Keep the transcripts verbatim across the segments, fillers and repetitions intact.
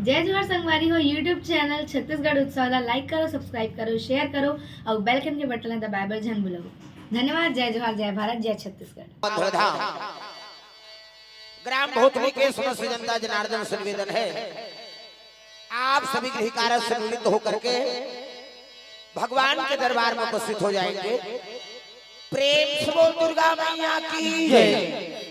जय जोहार संगवारी हो, YouTube चैनल छत्तीसगढ़ उत्सव ला like करो, subscribe करो, share करो अउ bell icon के बटन ला दबाए बर झन भूलव। धन्यवाद। जय जोहार, जय भारत, जय छत्तीसगढ़। धाम ग्राम भोतली के समस्त जनता जनार्दन से निवेदन है, आप सभी गृह कार्य से निवृत्त होकर के भगवान के दरबार में उपस्थित हो जाएंगे। प्रेम से बोल दुर्गा मैया की जय।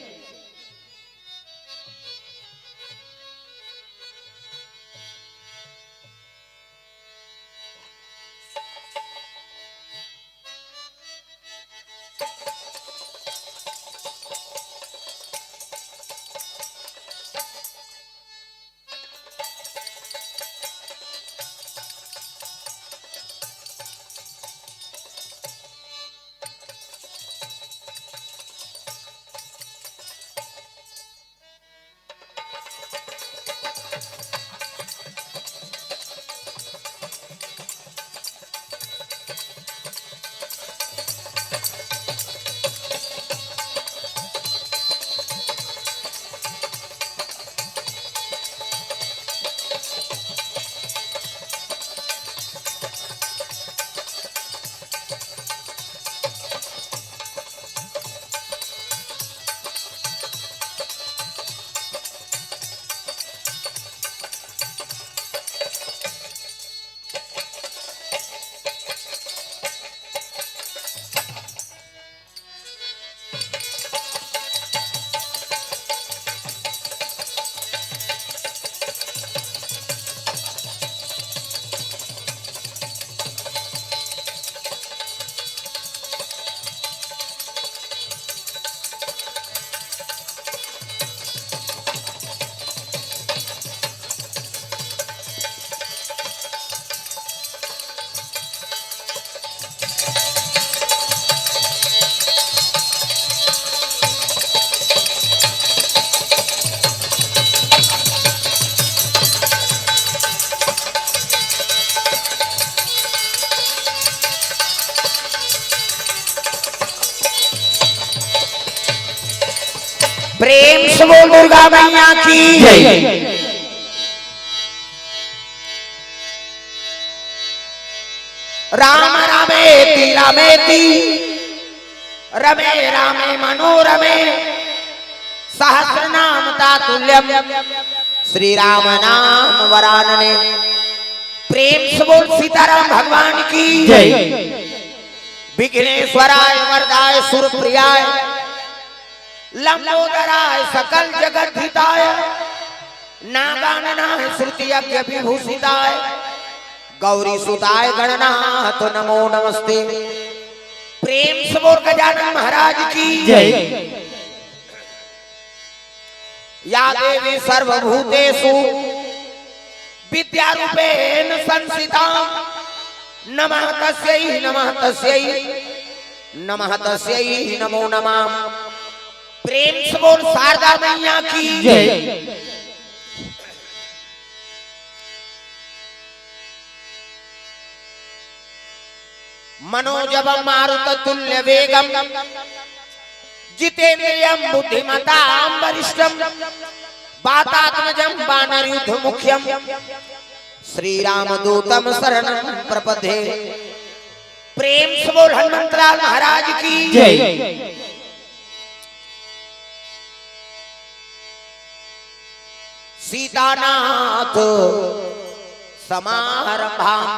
प्रेम से बोल दुर्गा मैया की जय। राम रामेति रमेति रमे रामे मनोरमे सहस्रनाम तातुल्यम श्री राम नाम वरानने। प्रेम से बोल सीताराम भगवान की जय। विघ्नेश्वराय वरदाय सुरप्रियाय लंबोदराय सकल जगत हिताय नागाननाय श्रुति यज्ञ विभूषिताय गौरी सुताय गणनाथ नमो नमस्ते। प्रेम से बोल गजानन महाराज की जय। या देवी सर्वभूतेषु विद्यारूपेण संस्थिता नमः तस्यै नमः तस्यै नमः तस्यै नमो नमः। प्रेम से बोल शारदा मैया की जय। मनोजवम मारुततुल्य वेगम जितेंद्रियम बुद्धिमताम वरिष्ठम वातात्मजम वानरयूथमुख्यम श्री रामदूतम शरणम प्रपद्ये। प्रेम से बोल हनुमंतलाल महाराज की जय। सीतानाथ समारंभाम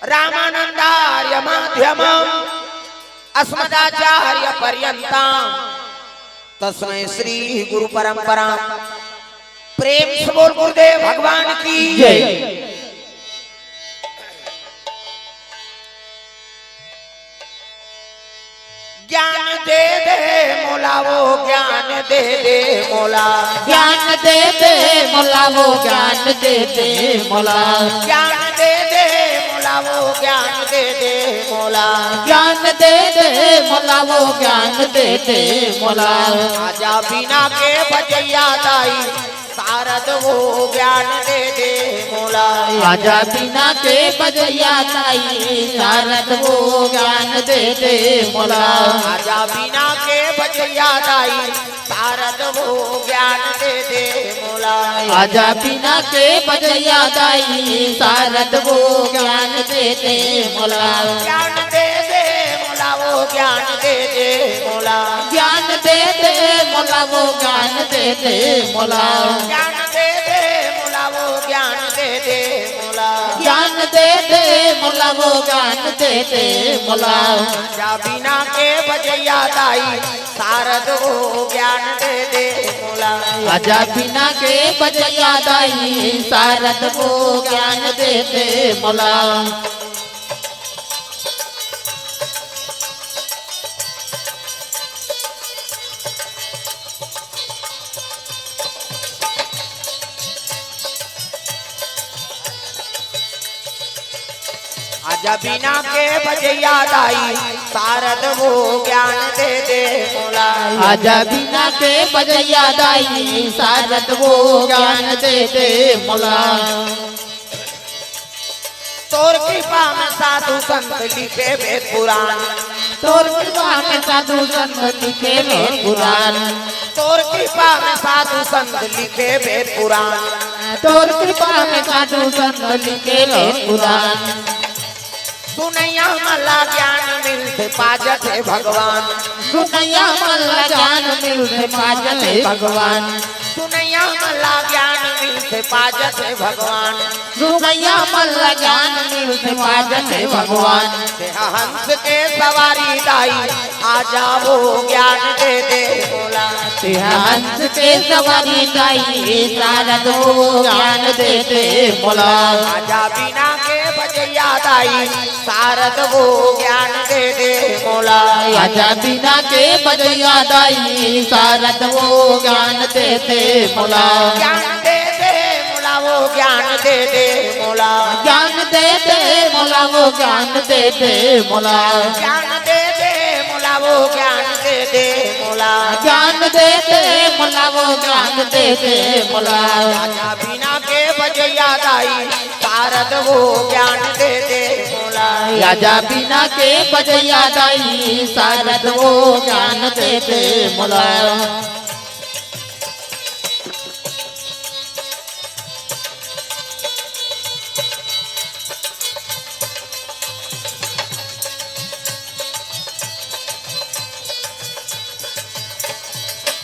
रामानंदार्य मध्यमाम अस्मदाचार्य पर्यंताम तस्मै श्री गुरु परंपरा। प्रेम से बोल गुरुदेव भगवान की जय। ज्ञान दे दे मोला वो ज्ञान दे दे मोला। ज्ञान दे दे मोला वो ज्ञान दे दे मोला। ज्ञान दे दे मोला वो ज्ञान दे दे मोला। ज्ञान दे दे मोला वो ज्ञान दे दे मोला। आजा बीना के बजैया दाई शारद वो ज्ञान दे दे मोला। आजा बीना के बजइया दाई, शारद वो ज्ञान दे दे मोला। आजा बीना के बजइया दाई, शारद वो ज्ञान दे दे मोला। आजा बीना के बजइया दाई, शारद वो ज्ञान दे दे मोला। ज्ञान दे दे मोला, वो ज्ञान दे दे मोला। ज्ञान दे दे मोला, वो ज्ञान दे दे मोला। ज्ञान दे दे मोला, वो ज्ञान दे दे मोला। ज्ञान दे दे मोला, वो ज्ञान दे दे मोला। आजा बीना के बजइया दाई, शारद वो ज्ञान दे दे मोला। आजा बीना के बजइया दाई, शारद वो ज्ञान दे दे मोला। आजा बीना के बजइया दाई, शारद वो ज्ञान दे दे मोला। आजा बीना के बजइया दाई, शारद वो ज्ञान दे दे मोला। तोर कृपा में साधु संत लिखे वेद पुराण। तोर कृपा में साधु संत लिखे वेद पुराण। तोर कृपा में साधु संत लिखे वेद पुराण। तोर कृपा में साधु संत लिखे वेद पुराण। सुनइया मन ला ज्ञान मिलथे पाजत हे भगवान। सुनइया मन ला ज्ञान मिलथे पाजत हे भगवान। सुनइया मन ला ज्ञान मिलथे पाजत हे भगवान। सुनइया मन ला ज्ञान मिलथे पाजत हे भगवान। तेहा हंस के सवारी दाई, आजा वो ज्ञान दे दे मोला। तेहा हंस के सवारी दाई, शारद वो ज्ञान दे दे मोला। आजा बीना के बजइया दाई, शारद वो ज्ञान दे दे मोला। आजा बीना के बजइया दाई, शारद वो ज्ञान दे दे मोला। ज्ञान दे दे मोला, वो ज्ञान दे दे मोला। ज्ञान दे दे मोला, वो ज्ञान दे दे मोला। ज्ञान दे दे मोला, वो ज्ञान दे दे मोला। ज्ञान दे दे मोला, वो ज्ञान दे दे मोला। आजा बीना के बजइया दाई, शारद वो ज्ञान दे दे मोला। आजा बीना के बजइया दाई, शारद वो ज्ञान दे दे मोला।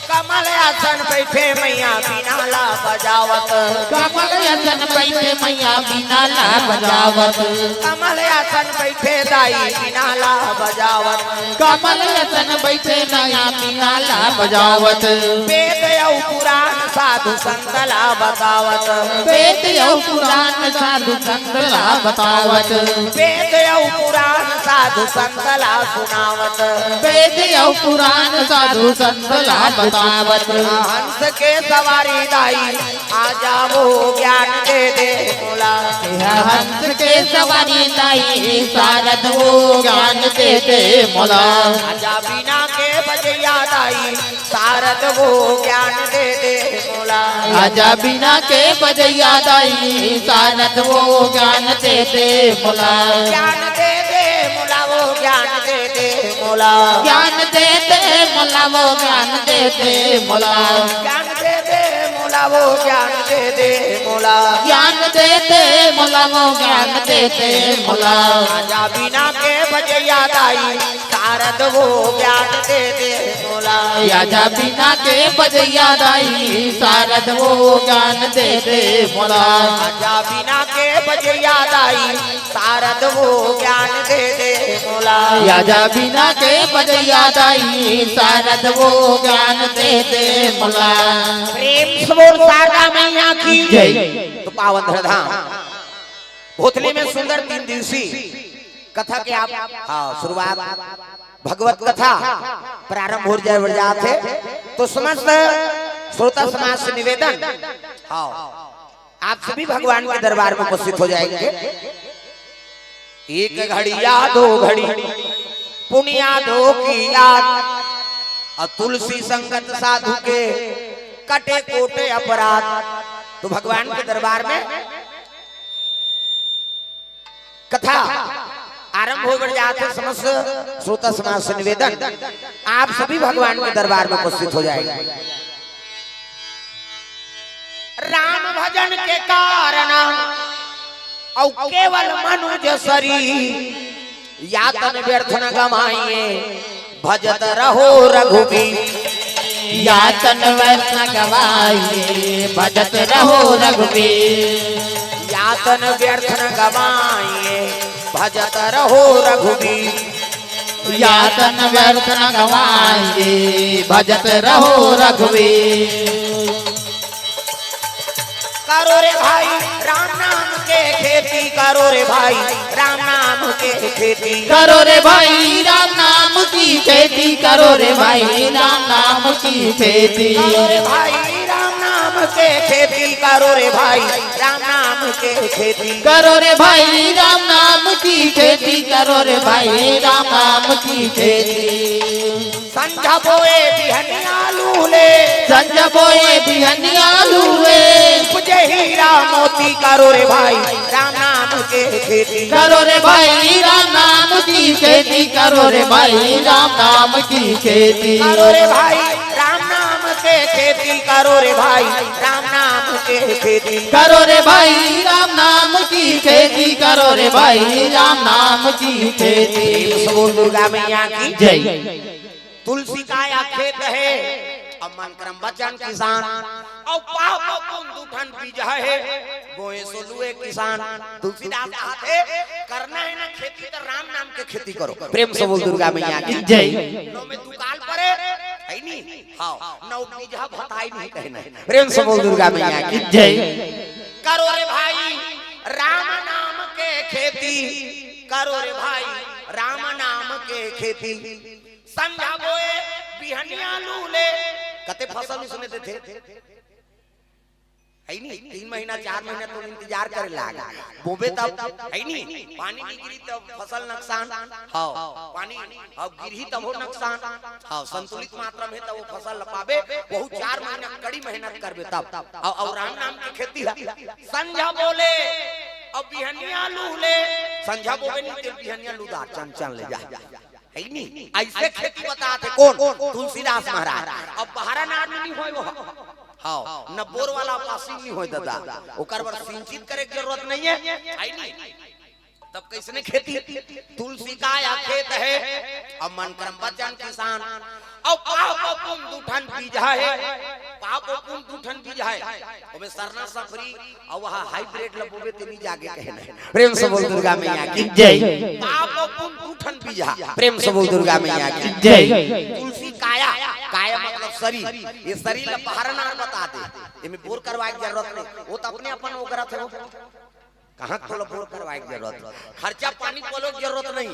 कमल आसन बइठे मइया बीना ला बजावत। कमल आसन बइठे मइया बीना ला बजावत। कमल आसन बइठे दाई बीना ला बजावत। कमल आसन बइठे मइया बीना ला बजावत। वेद अउ पुराण साधु संत ला बतावत। वेद अउ पुराण साधु संत ला बतावत। वेद अउ पुराण साधु संत ला सुनावत। वेद अउ पुराण साधु संत ला बतावत। हंस के सवारी दाई, आजा वो ज्ञान दे दे मोला। तेहा हंस के सवारी दाई, शारद वो ज्ञान दे दे मोला। आजा बीना के बजइया दाई, शारद वो ज्ञान दे दे मोला। आजा बीना के बजइया दाई, शारद वो ज्ञान दे दे मोला। ज्ञान दे दे मोला, वो ज्ञान दे दे मोला। ज्ञान दे दे मोला, वो ज्ञान दे दे मोला। ज्ञान दे दे मोला, वो ज्ञान दे दे मोला। ज्ञान दे दे मोला, वो ज्ञान दे दे मोला। आजा बीना के बजइया दाई, शारद वो ज्ञान दे दे मोला। आजा बीना के बजइया दाई, शारद वो ज्ञान दे दे मोला। आजा बीना के बजइया दाई, शारद वो ज्ञान दे दे मोला। आजा बीना के बजइया दाई, शारद वो ज्ञान दे दे मोला। प्रेम से बोल शारदा मैया की जय। तो पावन धरधाम भोथली में सुंदर तीन दिवसीय कथा के आप, हाँ, शुरुआत भगवत कथा प्रारंभ हो जाए, बढ़ जात हे। तो समस्त श्रोता समाज से निवेदन, हाँ, आप सभी भगवान के दरबार में उपस्थित हो जाएंगे। एक घड़िया दो घड़ी पुनिया दो की याद, और तुलसी संगत साधु के कटे कोटे अपराध। तो भगवान के दरबार में कथा आरंभ हो बढ़ जात हे। समस्त श्रोता समाज से निवेदन, आप सभी भगवान के दरबार में उपस्थित हो जाएंगे। राम भजन के कारण अउ केवल मनुज सरी, या तन व्यर्थ न गमाइए, भजत रहो रघुबीर। या तन व्यर्थ न गमाइए, भजत रहो रघुबीर। या तन व्यर्थ न गमाइए, भजत रहो रघुबीर। या तन व्यर्थ न गमाइए, भजत रहो रघुबीर। करो रे भाई राम नाम के खेती, करो रे भाई राम नाम के खेती। करो रे भाई राम नाम की खेती, करो रे भाई राम नाम की खेती। करो रे भाई राम नाम के खेती, करो रे भाई राम नाम के खेती। करो रे भाई राम नाम की खेती, करो रे भाई राम नाम की खेती। संझा बोए बिहनिया लूले। संझा बोए बिहनिया लूले। उपजे हीरा मोती, करो रे भाई राम नाम के खेती। करो रे भाई राम नाम की खेती, करो रे भाई राम नाम की खेती। करो रे भाई राम नाम के खेती, करो रे भाई राम नाम के खेती। करो रे भाई राम नाम की खेती, करो रे भाई राम नाम की खेती। प्रेम से बोल दुर्गा मैया की जय। तुलसी काया खेत हे, अउ मन करम बचन किसान, अउ पाप पुन दू ठन बीजा हे, बोए सो लुए किसान। तुलसीदास कहत हे, करना हे ना खेती त राम नाम के खेती करो। प्रेम से बोल दुर्गा मैया की जय। नो में दुकाल परे, हे नी? हाँ, नौ बीजा भताई नहीं कहना हे। प्रेम से बोल दुर्गा मैया की जय। करो रे भाई राम नाम के खेती, करो रे भाई राम नाम के खेती। संझा बोए बिहनिया लूले। कते फसल इसने देथे? हे नी, तीन महीना, चार महीना तो इंतजार करे लाग। बोबे तब, हे नी, पानी नहीं गिरी तब फसल नुकसान। हाँ, पानी अब गिरही तब हो नुकसान। हाँ, संतुलित मात्रा में तब वो फसल ल पाबे। वहू चार महीना कड़ी मेहनत करबे तब। अउ, अउ राम नाम के खेती हे। संझा बोले, अब बिहनिया लूले। संझा बोबे नहीं, तेल बिहनिया लूदार, चन चन ले जा। हे नी? अइसे खेती बतात हे कोन? तुलसीदास महाराज। अब बहरा नार नहीं होय वो। हाँ, न बोर वाला पासिंग नहीं होय दादा। ओकर बर सिंचित करे के जरूरत नहीं हे। हे नी? तब कइसने खेती? तुलसी काया खेत हे, अउ मन करम बचन किसान, अउ पाप पुन दू ठन बीजा हे। पाप पुन दू ठन बीजा हे। ओमे सरना सफरी अउ वहाँ हाइब्रिड ल बोबे तेनी जागे कहना हे। प्रेम से बोल दुर्गा मैया की जय। पाप पुन दू ठन बीजा। प्रेम से बोल दुर्गा मैया की जय। तुलसी काया, काया मतलब शरीर, ये शरीर ल बहरा नार बता दे, एमे बोर करवाए के जरूरत नहीं, वो तो अपने अपन ओगरत हे वो। कहाँ तोला बोर करवाए के जरूरत? खर्चा पानी बोलो के जरूरत नहीं।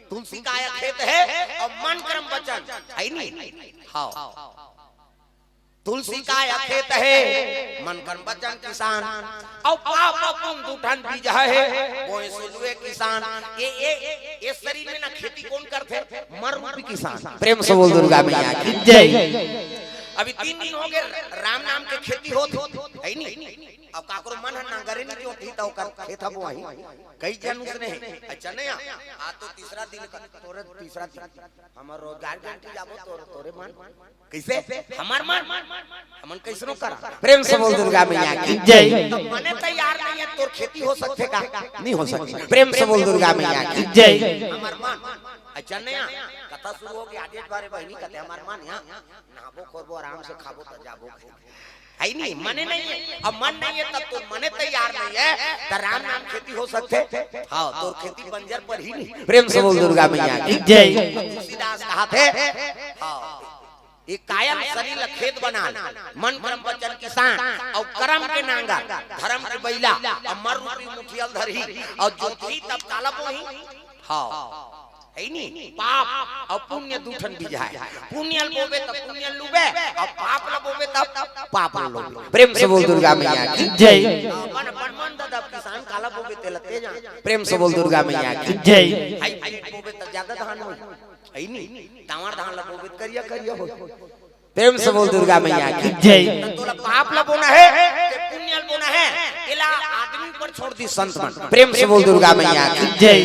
तुलसी काया खेत हे अउ मन करम बचन, हे नी? हाँ। तुलसी काया खेत हे, मन करम बचन किसान, अउ पाप पुन दू ठन बीजा हे, बोए सो लुए किसान। ये, ये, ये शरीर में ना खेती कोन करथे? मन रूपी किसान। प्रेम से बोल दुर्गा मैया की जय। अभी तीन दिन हो गए राम नाम के खेती होत, हे नी? अब काकरो मन ह नांगरे नहीं जोतही त ओकर खेत ह बोआही। कई जन उसने हे। अच्छा नहीं आ, आ तो तीसरा दिन का, तोरे तीसरा दिन। हमर रोजगार गारंटी जाबो तोरे, तोरे मन। कइसे? हमर मन। हमन कइसनो करा। प्रेम से बोल दुर्गा मैया की जय। तो मने तैयार नहीं हे, तोर खेती हो सकथे का? नहीं हो सकथे। प्रेम से बोल दुर्गा मैया की जय। हमर मन। अच्छा नहीं आ, कथा शुरू हो गई, आज एक बारे बहिनी कहते हमर मन यहाँ नहाबो, खोरबो, आराम से खाबो त जाबो। हे नी? मने नहीं हे। अब मन नहीं हे तब तो मने तैयार नहीं हे, त राम नाम खेती हो सकथे? हाँ, तोर खेती बंजर परही नहीं। प्रेम से बोल दुर्गा मैया की जय। तुलसीदास कहत हे, हाँ, ये काया शरीर ल खेत बनान, मन करम बचन किसान, अउ करम के नांगर, धरम के बइला, अउ मन रूपी मुठिया ल धरही, अउ जोतही तब काला बोही। हाँ। हे नी? पाप अउ पुण्य दू ठन बीजा हे। पुण्य ल बोबे त पुण्य ल लूबे, अउ पाप ल बोबे त पाप ल लूबे। प्रेम से बोल दुर्गा मैया की जय। अपन, अपन मन दादा, किसान काला बोबे तेला तेजा। प्रेम से बोल दुर्गा मैया की जय। हे, हे बोबे त ज्यादा धान होही। हे नी? कांवर धान ल बोबे त करिया करिया होही। प्रेम से बोल दुर्गा मैया की जय। तोला पाप ला बोना हे, ते पुण्य ला बोना हे, एला आदमी पर छोड़ दी संत मन। प्रेम से बोल दुर्गा मैया की जय।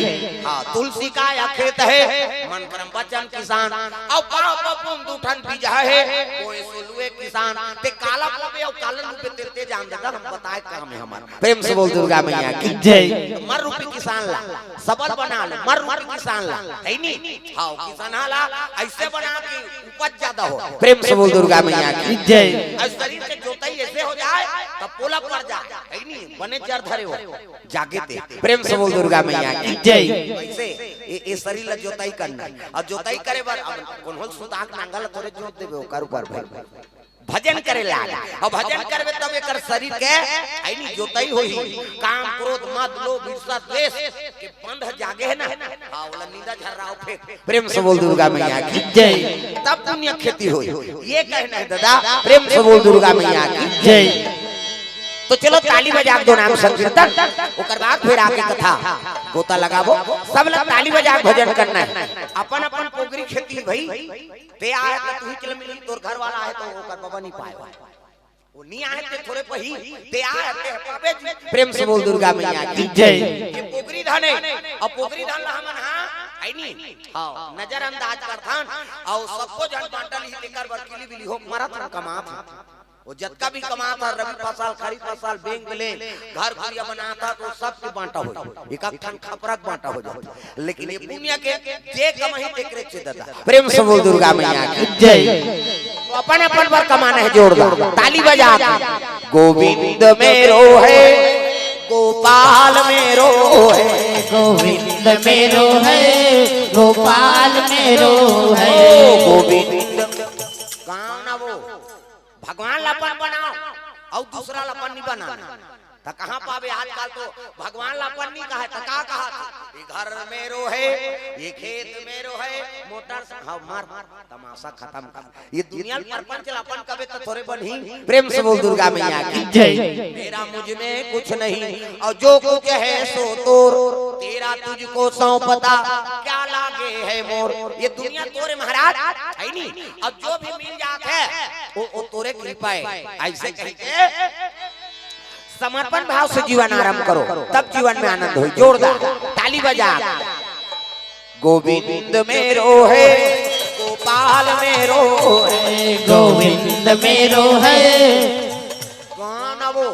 हाँ, तुलसी का या खेत हे, मन करम बचन किसान, अउ पाप पुण्य दू ठन बीजा हे, कोई सोलुए किसान, ते काला बोबे अउ काला रूपे ते, ते जान देता, हम बताए काम हे हमर। प्रेम से बोल दुर्गा मैया की जय। मर रूपी किसान ला सबल बना ले, मर रूपी किसान ला, हे नी? हाँ, किसान ला ऐसे बना कि उपज ज्यादा हो। प्रेम से बोल दुर्गा मैया की जय। अउ शरीर के जोताई ऐसे हो जाए, तब पोला पड़ जाए, हे नी? बने जर धरे हो, जागे ते। प्रेम से बोल दुर्गा मैया की जय। ऐसे ए, ए शरीर ला जोताई करना हे। अउ जोताई करे बर अब कोनो सुताक नांगल तोरे जोत देबे, ओकर ऊपर भाई भजन करे लाग। अउ भजन करबे तब एकर शरीर के, हे नी, जोताई होही। काम, क्रोध, मद, लोभ, ईर्ष्या, द्वेष के बंध जागे हे ना, हाँ, ओला नींदा झर्राओ फेंक। प्रेम से बोल दुर्गा मैया की जय। तब पुण्य खेती होही। ये कहना हे दादा, प्रेम से बोल दुर्गा मैया की जय। तो चलो ताली बजा के दो नाम संकीर्तन, ओकर बाद फिर आके कथा गोता लगाबो। सब लोग ताली बजा के भजन करना हे। अपन अपन पोगरी खेती भाई, ते आए त तुही के मिली, तोर घर वाला आए त ओकर बबा नी पाए। वो नी आए ते थोरे पही, ते आए ते पाबे जी। प्रेम से बोल दुर्गा मैया की जय। ये पोगरी धन हे, अउ पोगरी धन ला हमन, हाँ, हे नी? हाँ, नजरअंदाज करथन, अउ सबको झन बांटल ही तेकर बर किली बिली हो मरत हन कमात हन। वो जतका भी कमात हन, रबी फसल, खरीफ फसल, बेंग बेलेंग, घर घुरिया बनात हन, तो सबके बांटा हो जाए, एक एक ठन खपरक बांटा हो जाए। लेकिन ये पुण्य के जे कमाही तेकरे चे दादा। प्रेम से बोल दुर्गा मैया की जय। तो अपन अपन बर कमाना हे जोरदार, ताली बजा के। गोविंद मेरो हे, गोपाल मेरो हे। गोविंद मेरो हे, गोपाल मेरो हे। ओ गोविंद, गाँव ना वो, भगवान ला अपन बनाओ, अउ दूसरा ला अपन नी बनाना। त कहाँ पाबे? आजकल तो भगवान ला अपन नी कहे, त का कहा? ये घर मेरो हे, ये खेत मेरो हे, मोटर से, हाँ, मार, तमाशा खतम कर। ये दुनिया में प्रपंच ला अपन कबे त थोरे बनही। प्रेम से बोल दुर्गा मैया की जय। मेरा मुझ में कुछ नहीं, अउ जो कुछ हे सो तोर, तेरा तुझको सौंपता, क्या लागे हे मोर। ये दुनिया तोरे महाराज, हे नी? अउ जो भी मिल जात हे, वो, वो तोरे कृपा हे। ऐसे कह के समर्पण भाव से जीवन आरंभ करो, तब जीवन में आनंद होई। जोरदार ताली बजा। गोविंद मेरो हे, गोपाल मेरो हे। गोविंद मेरो हे। गाना वो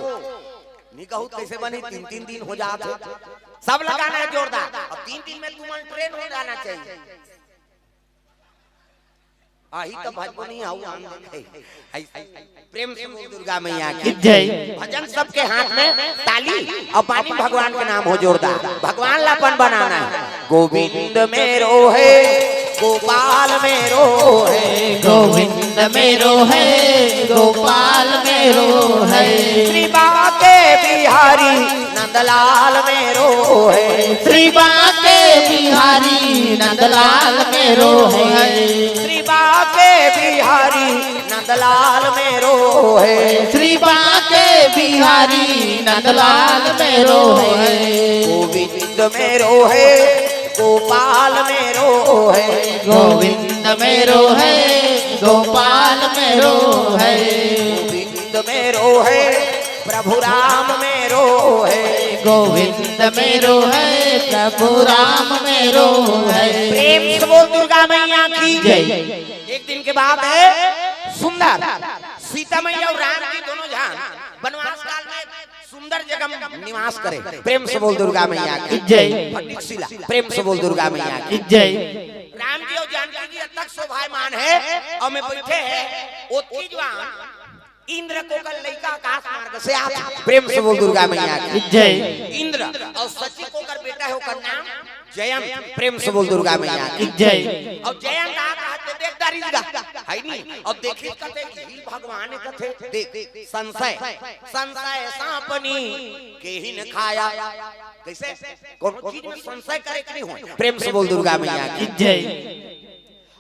नी कहूँ कैसे बनी, तीन तीन दिन हो जात हे। सब लगाना हे जोरदार। अब तीन दिन में तुमन ट्रेन हो जाना चाहिए। आही त भजबो नहीं, आऊ आन देखे। ऐ-, ऐ-, प्रेम से बोल दुर्गा मैया की जय। भजन सबके हाथ में ताली अउ पानी भगवान के नाम हो जोरदार। भगवान ला अपन बनाना हे। गोविंद मेरो हे, गोपाल मेरो हे। गोविंद मेरो हे, गोपाल मेरो हे। श्री बांके बिहारी नंदलाल मेरो हे। श्री बांके बिहारी नंदलाल मेरो हे। श्री बांके बिहारी नंदलाल मेरो हे। श्री बांके बिहारी नंदलाल मेरो हे। गोविंद मेरो हे, गोपाल मेरो हे। गोविंद मेरो हे, गोपाल मेरो हे। गोविंद मेरो हे, प्रभु राम मेरो हे। गोविंद मेरो हे, प्रभु राम मेरो हे। प्रेम से बोल दुर्गा मैया की जय। एक दिन के बात हे, सुंदर सीता मैया अउ राम जी दोनों झन बनवास काल में सुंदर जगह में निवास करे। प्रेम से बोल दुर्गा मैया की जय। फटिक सिला, प्रेम से बोल दुर्गा मैया की जय। राम जी अउ जानकी जी अतक शोभायमान हे, अउ में बइठे हे, ओतकी जुवार इंद्र कोकर लइका आकाश मार्ग से आत हे। प्रेम से बोल दुर्गा मैया की जय। इंद्र अउ शची कोकर बेटा हे, ओकर नाम जयंत। प्रेम से बोल दुर्गा मैया की जय। अउ जयंत आ कहा तो देख दारी गा, हे नी? अउ देखिस कथे कि हिल भगवान कथे, देख, संशय, संशय सांपनी केहिन खाया। कैसे? कोनो चीज में संशय करे के नहीं होय। प्रेम से बोल दुर्गा मैया की जय।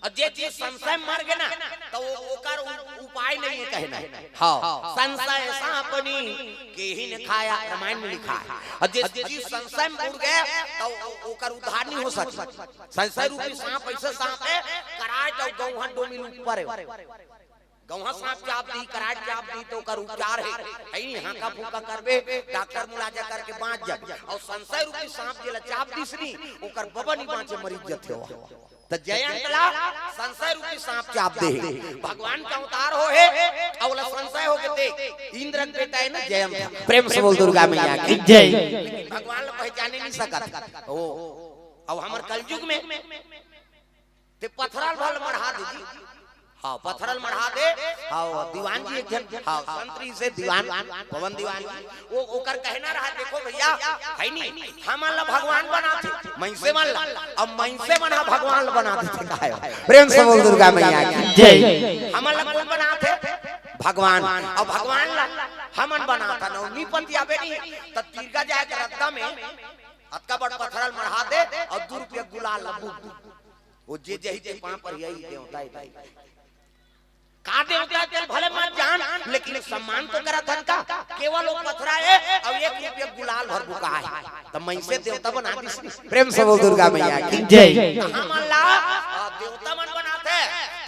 अउ जे चीज संशय मर गे ना, त वो, ओकर उ-, उपाय नहीं हे कहना हे। हाँ, संशय सांपनी केहिन खाया, रामायण में लिखा हे। अउ जे चीज संशय में उड़ गे, त वो, ओकर उद्धार नहीं हो सकता। संशय रूपी सांप ऐसे सांप हे, कराट अउ गौहन डोमिल ऊपर हे। कौहा सांप चाप दी, कराट चाप दी, तो ओकर उपचार हे। अई हाका फूका करबे, डॉक्टर मुलाजा करके बांच जाबे। अउ संशय रूपी सांप जेला चाप दिस नी, ओकर बबा नी बांचे, मरीज जथे ओहा। त जयंत ला संशय रूपी सांप चाप दे हे। भगवान के अवतार हो हे, अउ ओला संशय हो के देख, इंद्र के बेटा हे ना जयंत। प्रेम से बोल दुर्गा मैया की जय। लेकिन भगवान ला पहचाने नहीं सकत। ओ, अब हमर कलयुग में ते पथरा ल भल मढ़ा दे जी। हाँ, पथरा ल मढ़ा दे। हाँ, दीवान जी एक झन, हाँ, संत रहिसे दीवान, पवन दीवान जी। वो, ओकर कहना रहा, "देखो भैया, है नी, हमन ला भगवान बनाथे, मइनसे मन ला। अब मइनसे मन ह भगवान ला बना देथे।" कहे, प्रेम से बोल दुर्गा मैया की जय। हमन ला कोन बनाथे? भगवान। अब भगवान ला हमन बनाथन, अउ नी पतियाबे नी, त तिरगा जाए के रद्दा में अतका बड़ पथरा ल मढ़ा दे, अउ दू रुपया गुलाल ला बूंद दे। वो जे जही ते पांव पर यही देवता हे भाई। का देवता हे तेल भले मत जान, लेकिन सम्मान तो करत हन का? केवल वो पथरा हे, अउ एक रुपया गुलाल भर बुका हे। त मइनसे देवता बना दिस। प्रेम से बोल दुर्गा मैया की जय। त हमन ला, आ, देवता मन बनाथे,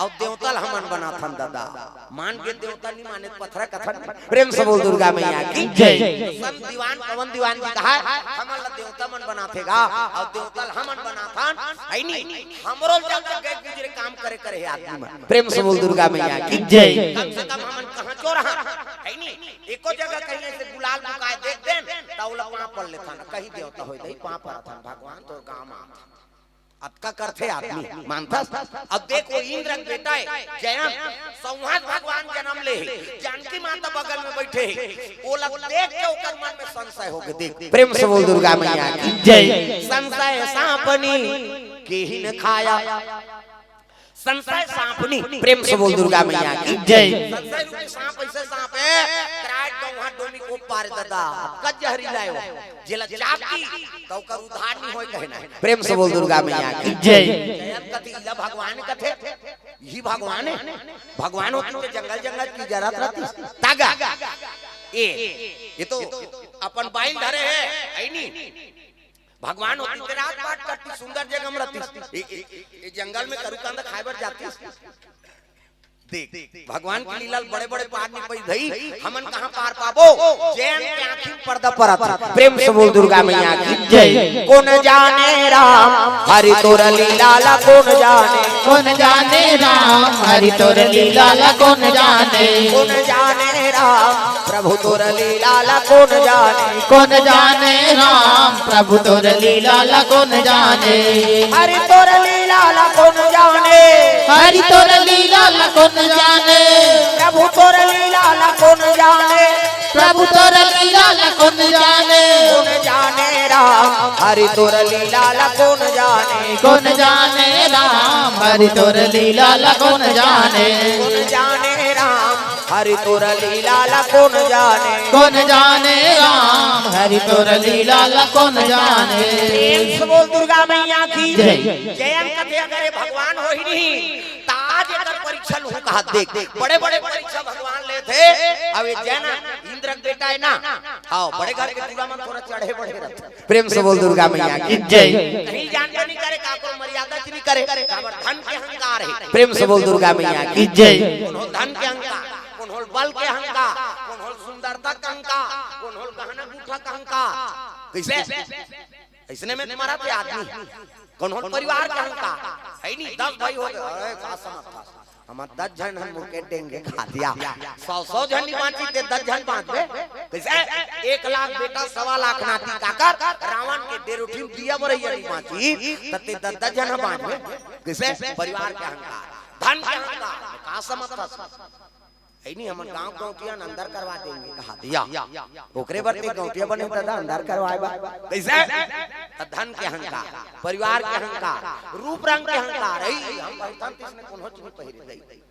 अउ देवता ला हमन बनाथन दादा। मान के देवता नहीं माने, पथरा कथन। प्रेम से बोल दुर्गा मैया की जय। संत दीवान पवन दीवान जी कहा, "हमन ला देवता मन बनाथे गा, अउ देवता ला हमन बनाथन, है नी? हमरो जग जग गए गुजरे काम करे करे हे आदमी मन।" प्रेम से बोल दुर्गा मैया की जय। कम से कम हमन कहाँ चोर हन, है नी? एको जगह कहीं ऐसे गुलाल बुकाए देख देन, त ओला पांव पर लेथन, कहीं देवता होय दई, पांव पर अथन, "भगवान तोर गांव में आथन।" अतका करथे आदमी, मानथस? अब देख, वो इंद्र के बेटा हे, जयंत, संवाद भगवान जन्म ले हे, जानकी माता बगल में बैठे हे, ओला देख के ओकर मन में संशय हो गे। देख, प्रेम से बोल दुर्गा मैया की जय। संशय सांपनी केहिन खाया, संशय सांपनी, प्रेम से बोल दुर्गा मैया की जय। संशय रूपी सांप ऐसे सांप हे, कराट गौहा डोमी को पार दादा, कत जहरीला हे वो। जेला चाप दी, त ओकर उद्धार नहीं होय कहना हे। प्रेम से बोल दुर्गा मैया की जय। जयंत कथे, "इला भगवान कथे, यही भगवान हे।" भगवान होती तो जंगल जंगल की जरत रहती। तागा। ए, ये तो अपन बाइल धरे हे, है नी? भगवान होती तो रात पाट करती, सुंदर जगह में रहती। ए, ए, ए, ए जंगल में करू कांदा खाए बर जाती। देख, भगवान की लीला बड़े बड़े पार नहीं पाई भाई, हमन कहाँ पार पाबो? जयंत के आँखी में पर्दा परत हे। प्रेम से बोल दुर्गा मैया की जय। कौन जाने राम हरि तोर लीला ला कौन जाने। कौन जाने राम हरि तोर लीला ला कौन जाने। कौन जाने राम प्रभु तोर लीला ला कौन जाने। कौन जाने राम प्रभु तोर लीला ला कौन जाने। हरि तोर लीला ला कौन जाने। हरि तोर लीला ला कौन जाने। प्रभु तोर लीला ला कौन जाने। प्रभु तोर लीला ला कौन जाने। कौन जाने राम हरि तोर लीला ला कौन जाने। कौन जाने राम हरि तोर लीला ला कौन जाने। कौन जाने राम हरि तोर लीला ला कौन जाने। कौन जाने राम हरि तोर लीला ला कौन जाने। प्रेम से बोल दुर्गा मैया की जय। जयंत कथे, "अगर ये भगवान होही नहीं, त आज एकर परीक्षा लूं।" कहा, देख, बड़े बड़े परीक्षा भगवान लेथे। अब ये जय ना, इंद्र के बेटा हे ना, हाँ, बड़े घर के टूरा मन थोड़ा चढ़े बढ़े रहथे। प्रेम से बोल दुर्गा मैया की जय। कहीं जान के नहीं करे, काकरो मर्यादा च नहीं करे, काबर धन के अहंकार हे। प्रेम से बोल दुर्गा मैया की जय। कोनो धन के अहंकार, कोनो बल के अहंकार, कोनो सुंदरता के अहंकार, कोनो गहना गूठा के अहंकार। कैसे? ऐसने में तुम्हारा थे आदमी, कोनो परिवार के अहंकार, है नहीं, दस भाई हो गए, अरे का समझता? हमन दस झन हन, मुके डेंगे खा दिया। सौ, सौ झन नहीं बांची, ते दस झन बांचबे। कैसे? एक लाख बेटा, सवा लाख नाती, काकर? रावण के डेरोठी में दिया बरैया नहीं बांची, त ते दस, दस झन ह बांचबे। कैसे? परिवार के अहंकार, धन के अहंकार, का समझता? है नहीं, हमन गांव गौंटिया अंदर करवा देंगे, कहा दिया। ओकरे बर ते गौंटिया बने दादा, अंदर करवाए बा। कैसे? त धन के अहंकार, परिवार के अहंकार, रूप रंग के अहंकार, है, हम पहिरथन त इसने कोनो चीज नहीं पहिरे दई।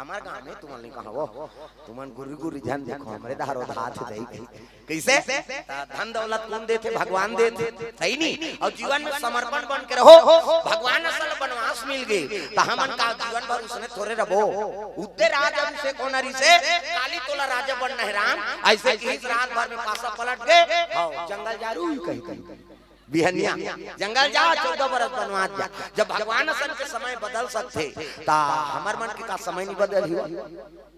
हमार गांव में तुमन नहीं कहा वो, तुमन गुरु गुरु झन देखो, हमरे धारो धात दई। कैसे? त धन दौलत कौन देथे? भगवान देथे, सही नहीं? और जीवन में समर्पण बन के रहो, भगवान असल बनवास मिल गए, त हमन का जीवन भर उसने थोड़े रहो। उद्दे राज अभिषेक होना रहिसे, काली तोला राजा बनना हे राम, ऐसे कि इस रात भर में पासा पलट गए, हाँ, जंगल जा रू कही कही। बिहनिया जंगल जा, चौदह बरस बनवास जा। जब भगवान असन के समय बदल सकथे, त हमर मन के का समय नहीं बदलही?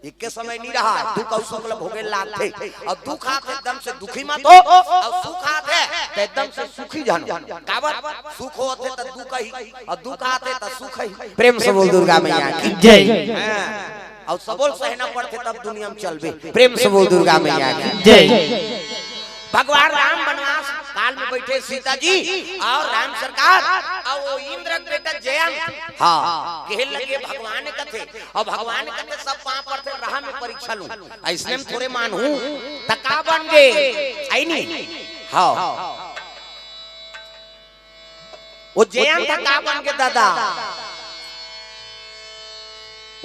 इक्के समय नहीं रहा, दुख अउ सुख ल भोगे लागथे। अउ दुख आथे त एकदम से दुखी मत हो, अउ सुख आथे त एकदम से सुखी जानो। काबर? सुख होथे त दुख ही, अउ दुख आथे त सुख ही। प्रेम से बोल दुर्गा मैया की जय। हाँ। अउ सबो ल सहना पड़थे तब दुनिया में चलबे। प्रेम से बोल दुर्गा मैया की जय। भगवान राम बनवास काल में बइठे, सीता जी अउ राम सरकार अउ वो इंद्र के बेटा जयंत। हाँ, कहे लगे भगवान कथे, अउ भगवान कथे सब पाँव पड़थे, रहा मैं परीक्षा लूं। अइसने में थोरे मानहूं, त का बन गे? अइ नी? हाँ। वो जयंत ह का बन गे दादा?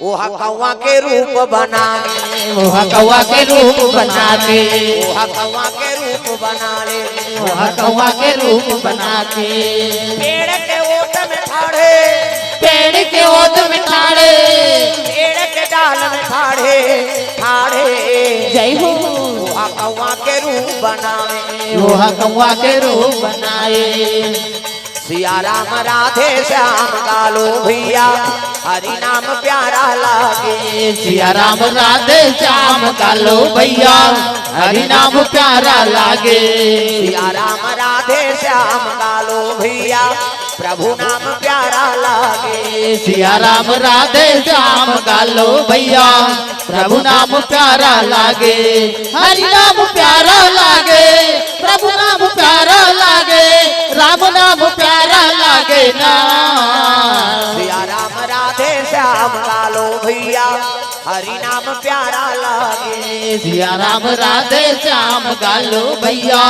ओह कौवा के रूप बना ले। ओह कौवा के रूप बना ले। ओह कौवा के रूप बना ले। ओह कौवा के रूप बना के। पेड़ के ओट में ठाढ़े। पेड़ के ओट में ठाढ़े। पेड़ के डाल में ठाढ़े, ठाढ़े। जय हो। ओह कौवा के रूप बनावे। ओह कौवा के रूप बनाए। सिया राम राधे श्याम गालो भैया, हरि नाम प्यारा लागे। सिया राम राधे श्याम गालो भैया, हरि नाम प्यारा लागे। सिया राम राधे श्याम गालो भैया, प्रभु नाम प्यारा लागे। सिया राम राधे श्याम गालो भैया, प्रभु नाम प्यारा लागे। हरि नाम प्यारा लागे, प्रभु नाम प्यारा लागे, राम नाम प्यारा लागे ना। सिया राम राधे श्याम गालो भैया, हरि नाम प्यारा लागे। सिया राम राधे श्याम गालो भैया,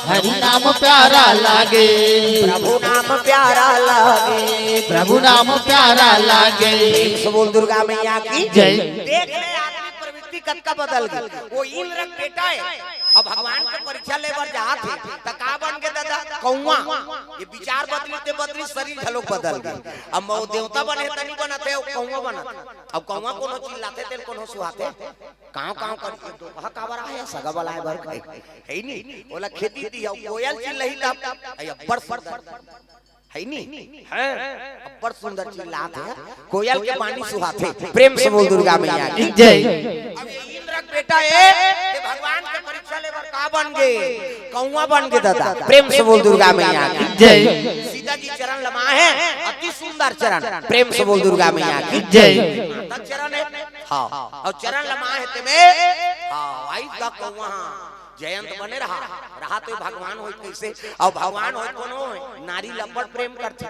हरि नाम प्यारा लागे। प्रभु नाम प्यारा लागे। प्रभु नाम प्यारा लागे। प्रेम से बोल दुर्गा मैया की जय। देख ले आदमी प्रवृत्ति कतका बदल गे। वो इंद्र के बेटा हे, अब भगवान के परीक्षा ले बर जात हे, त का बन गे दादा? कौवा। ये विचार बदली ते बदली, शरीर घलोक बदल गे। अब वो देवता बने त नहीं बनत हे, वो कौवा बनत। अब कौवा कोनो चिल्लाथे, तेल कोनो सुहाथे। कांव कांव कर, ये तो कहा काबर आए, सगा बलाए बर कहे, हे नी? ओला खेती दी, अउ कोयल चिल्लही तब, अइ अब्बड़ सुंदर, हे नी? हैं? अब्बड़ सुंदर चिल्लात हे, कोयल के बानी सुहाथे। प्रेम से बोल दुर्गा मैया की जय। अब ये इंद्र के बेटा हे, ये भगवान के परीक्षा ले बर का बन गे? कौवा बन गे दादा। प्रेम से बोल दुर्गा मैया की जय। सीता जी चरण लमाए हे, अति सुंदर चरण। प्रेम से बोल दुर्गा मैया की जय। माता चरण हे, हाँ, अउ चरण लमाए हे तेमे, हाँ, आइस गा कौवा, जयंत बने रहा, रहा तो भगवान होई कइसे, अउ भगवान होई कोनो होई, नारी ल अब्बड़ प्रेम करथे,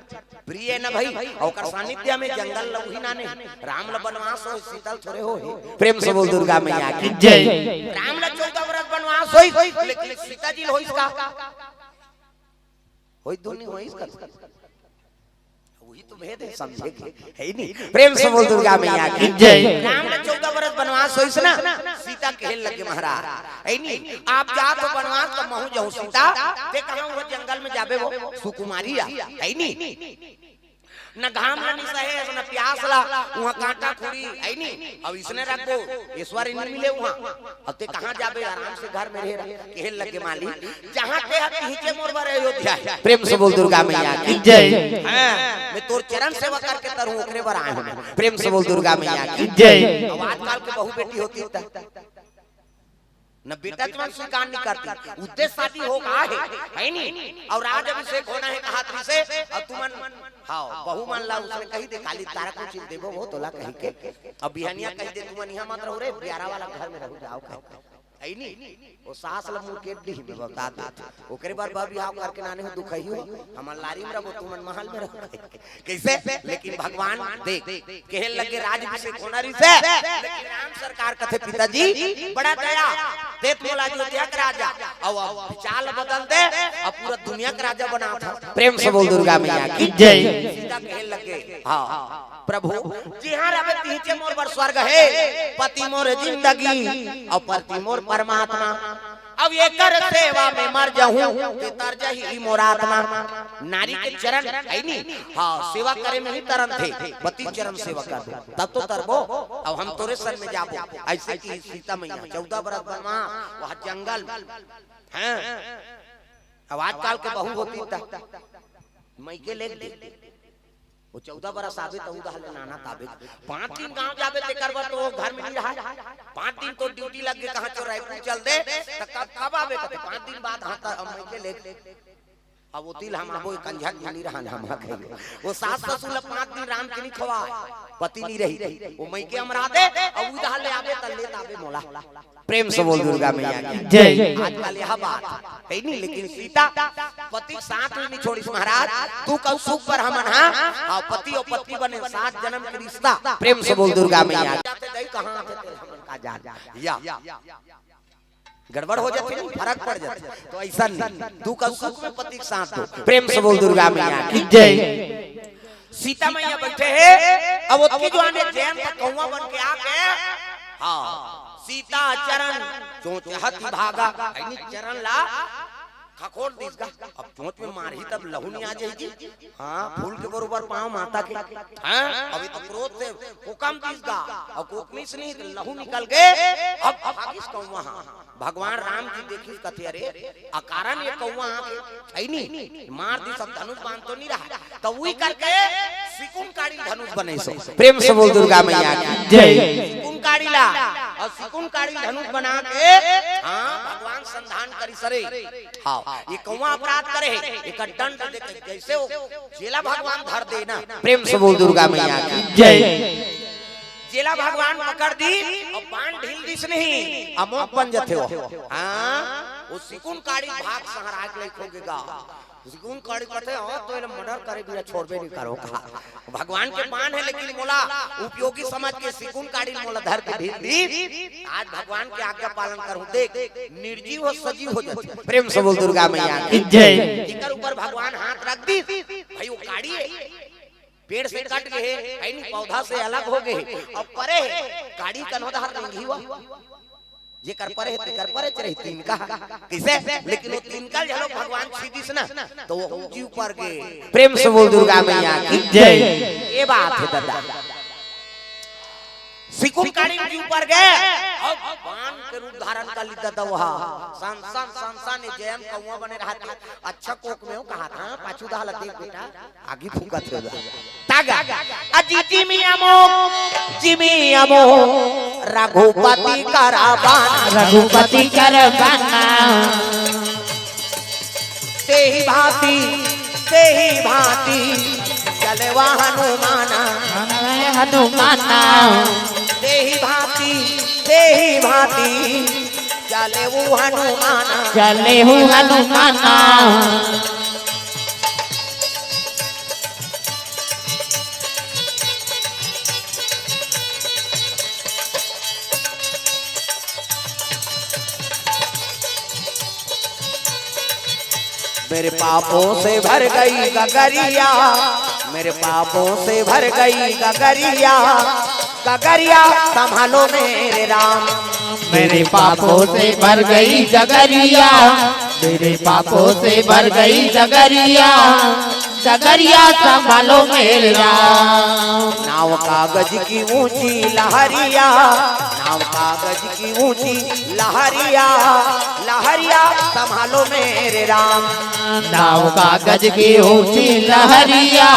प्रिय हे न भई, अउ ओकर सानिध्य में जंगल ल उही नाने, राम ल बनवास होय, सीता ल थोरे होय। प्रेम से बोल दुर्गा मैया की जय। राम ल चौदह बरस बनवास होइस, लेकिन सीता जी ल होइस का? होइस धुन नहीं होइस का? वही तो भेद हे, समझे के हे नी? प्रेम से बोल दुर्गा मैया की जय। राम ल चौदह बरस बनवास होइस ना, सीता कहे लगे महाराज, हे नी? आप जात हो बनवास त महूं जाहूं सीता, ते कहां वो जंगल में जाबे वो सुकुमारी आ, हे नी? न घाम ल नि सहे, न प्यास ल, उहां कांटा खुड़ी, हे नी? अब इसने रखबो, ईश्वर नहीं मिले उहां। अब ते कहां जाबे, आराम से घर में रहे, कहे लगे मालिक, जहां ते ह तिहिचे मोर बर अयोध्या हे। प्रेम से बोल दुर्गा मैया की जय। हाँ, मैं तोर चरण सेवा करके तरहूं, ओकरे बर आए हूं। प्रेम से बोल दुर्गा मैया की जय। अब आजकल के बहू बेटी होती त न बेटा तुमन स्वीकार नहीं करती, उद्देश्य शादी हो गा हे, हे नी? अउ राज अभिषेक होना हे कहात रिहिसे, अउ तुमन, हाँ, बहू मन ला उसने कही दे, काली तारा कुछ देबो वो तोला कही के, अब बिहनिया कही दे, तुमन इहां मत रहू रे, बियारा वाला घर में रहू जाओ कही। हे नी? वो सास ल मुरकेट दी में बता दे। ओकरे बर बर बिहाव करके नाने हो दुखही हो, हमन लारी में रहबो, तुमन महल में रहो। कइसे? लेकिन भगवान देख, कहे लगे राज अभिषेक होना रिहिसे, लेकिन राम सरकार कथे पिताजी, बड़ा दया, देत मोला अयोध्या के राजा, अउ अब विचार ल बदल दे, अउ पूरा दुनिया के राजा बनात हे। प्रेम से बोल दुर्गा मैया की जय। सीता कहे लगे, हाँ, प्रभु, जिहां रहबे तिहिचे मोर बर स्वर्ग हे, पति मोर जिंदगी, अउ पति मोर परमात्मा। अब एकर सेवा में मर जाहूं, ते तर जाही मोर आत्मा। नारी के चरण, हे नी? हाँ, सेवा करे में ही तरन थे, पति चरण सेवा कर दो, तब तो तरबो। अब हम तोरे संग में जाबो, अइसे कि सीता मैया चौदह बरस बनवास, वहां जंगल, हैं? अब आजकल के बहू होती त मइके लेग दे। वो चौदह बरस आबे त उदा ले नाना ताबे। पाँच दिन गांव जाबे तेकर बर तो वो घर में नहीं रहा। पाँच दिन तो ड्यूटी लग गए, कहाँ चो रायपुर चल दे, त कब, कब आबे? कहते पाँच दिन बाद। हाँ, त अब मइके लेग दे। अब वो तिल हम आबो, कंझा के नहीं रहा, हम आ गए। वो सास ससुर ला पाँच दिन रांध के नहीं खवाए, पति नहीं रही। वो मइके अमरा दे, अब उदा ले आबे, त ले ताबे मोला। प्रेम से बोल दुर्गा मैया की। जय। आजकल यह बात है नहीं, लेकिन सीता पति के साथ में नहीं छोड़िस महाराज। तू कब सुख पर हमन, हाँ, हाँ, पति और पत्नी बने, सात जन्म के रिश्ता। प्रेम से बोल दुर्गा मैया की। जाते दई कहाँ थे तेरे हमन का जान। या गड़बड़ हो जाती नहीं, फर्क पड़ जाता। तो ऐसा नहीं, दुख और सुख में पति के साथ दो। प्रेम से बोल दुर्गा मैया की। जय। सीता मैया बैठे हे, अब ओतकी जुवान जयंत कौवा बन के आके, हाँ, सीता चरण चोंच हति भागा, यानी चरण ला खखोर दिस गा। अब चोंच में मारही तब लहू नहीं आ जाही जी। हाँ, फूल के बरोबर पाँव माता के। हाँ, अभी तो क्रोध से कोकम दिस गा, और कोकमिस नहीं तो लहू निकल गए। अब भागिस कौवा, हाँ। भगवान राम जी देखिस, कथे, "अरे, अकारण ये कौवा आके, है नी? मार दिस, सब धनुष बाण तो नहीं रहा।" तो वही करके सिकुन काड़ी धनुष बने सो। प्रेम से बोल दुर्गा मैया की। जय। सिकुन काड़ी ला, और सिकुन काड़ी धनुष बना के, हाँ, भगवान संधान करिस रे। हाँ, ये कौवा अपराध करे हे, एकर दंड दे के जैसे वो जेला भगवान धर दे ना। प्रेम से बोल दुर्गा मैया की। जय। जेला भगवान पकड़ दिस और बाण ढील दिस नहीं, अमोघ बन जथे हो। हाँ, वो सिकुन काड़ी भाग संहराय के लइक हो गे गा। सिकुन काड़ी कथे, "हाँ, तो एला मर्डर करे बिना छोड़बे नहीं करो" कहा। भगवान के बाण हे, लेकिन मोला उपयोगी समझ के सिकुन काड़ी मोला धर के ढील दिस। आज भगवान के आज्ञा पालन करूं। देख, निर्जीव हो, सजीव हो जाथे। प्रेम से बोल दुर्गा मैया की। जय। जेकर ऊपर भगवान हाथ रख दिस, भाई वो काड़ी हे। पेड़ से कट गए हे, कहीं नहीं, पौधा से अलग हो गए हे, अब परे हे, काड़ी कन्हो डहर रेंगही हुआ। जेकर परे हे, तेकर परे च रही तिनका। कइसे? लेकिन वो तिनका ल घलो भगवान छीदिस ना, तो वो जीव पर गे। प्रेम से बोल दुर्गा मैया की। जय। ये बात हे दादा। सिकुन काड़ी जीव पर गे, और बाण के रूप धारण कर ली दादा। वहा सन सन सन सन जयंत कौवा बने रहत हे। अच्छा कोक में हो कहा था, पाछू दाह ला देख बेटा। आगी फूकत हे गा। तागा। अजी जिमी अमो, जिमी अमो, रघुपति कर बना। रघुपति कर बना। तेही भांति, तेही भांति, चले वा हनुमाना। हनुमाना। तेही भांति, तेही भांति, चले वो हनुमाना। चले वो हनुमाना। मेरे पापों से भर गई गगरिया, मेरे पापों से भर गई गगरिया, गगरिया संभालो मेरे राम। मेरे पापों से भर गई गगरिया, मेरे पापों से भर गई गगरिया, गगरिया संभालो मेरे राम। नाव कागज की ऊंची लहरिया, नाव कागज की ऊंची लहरिया, लहरिया संभालो मेरे राम। नाव कागज की ऊंची लहरिया,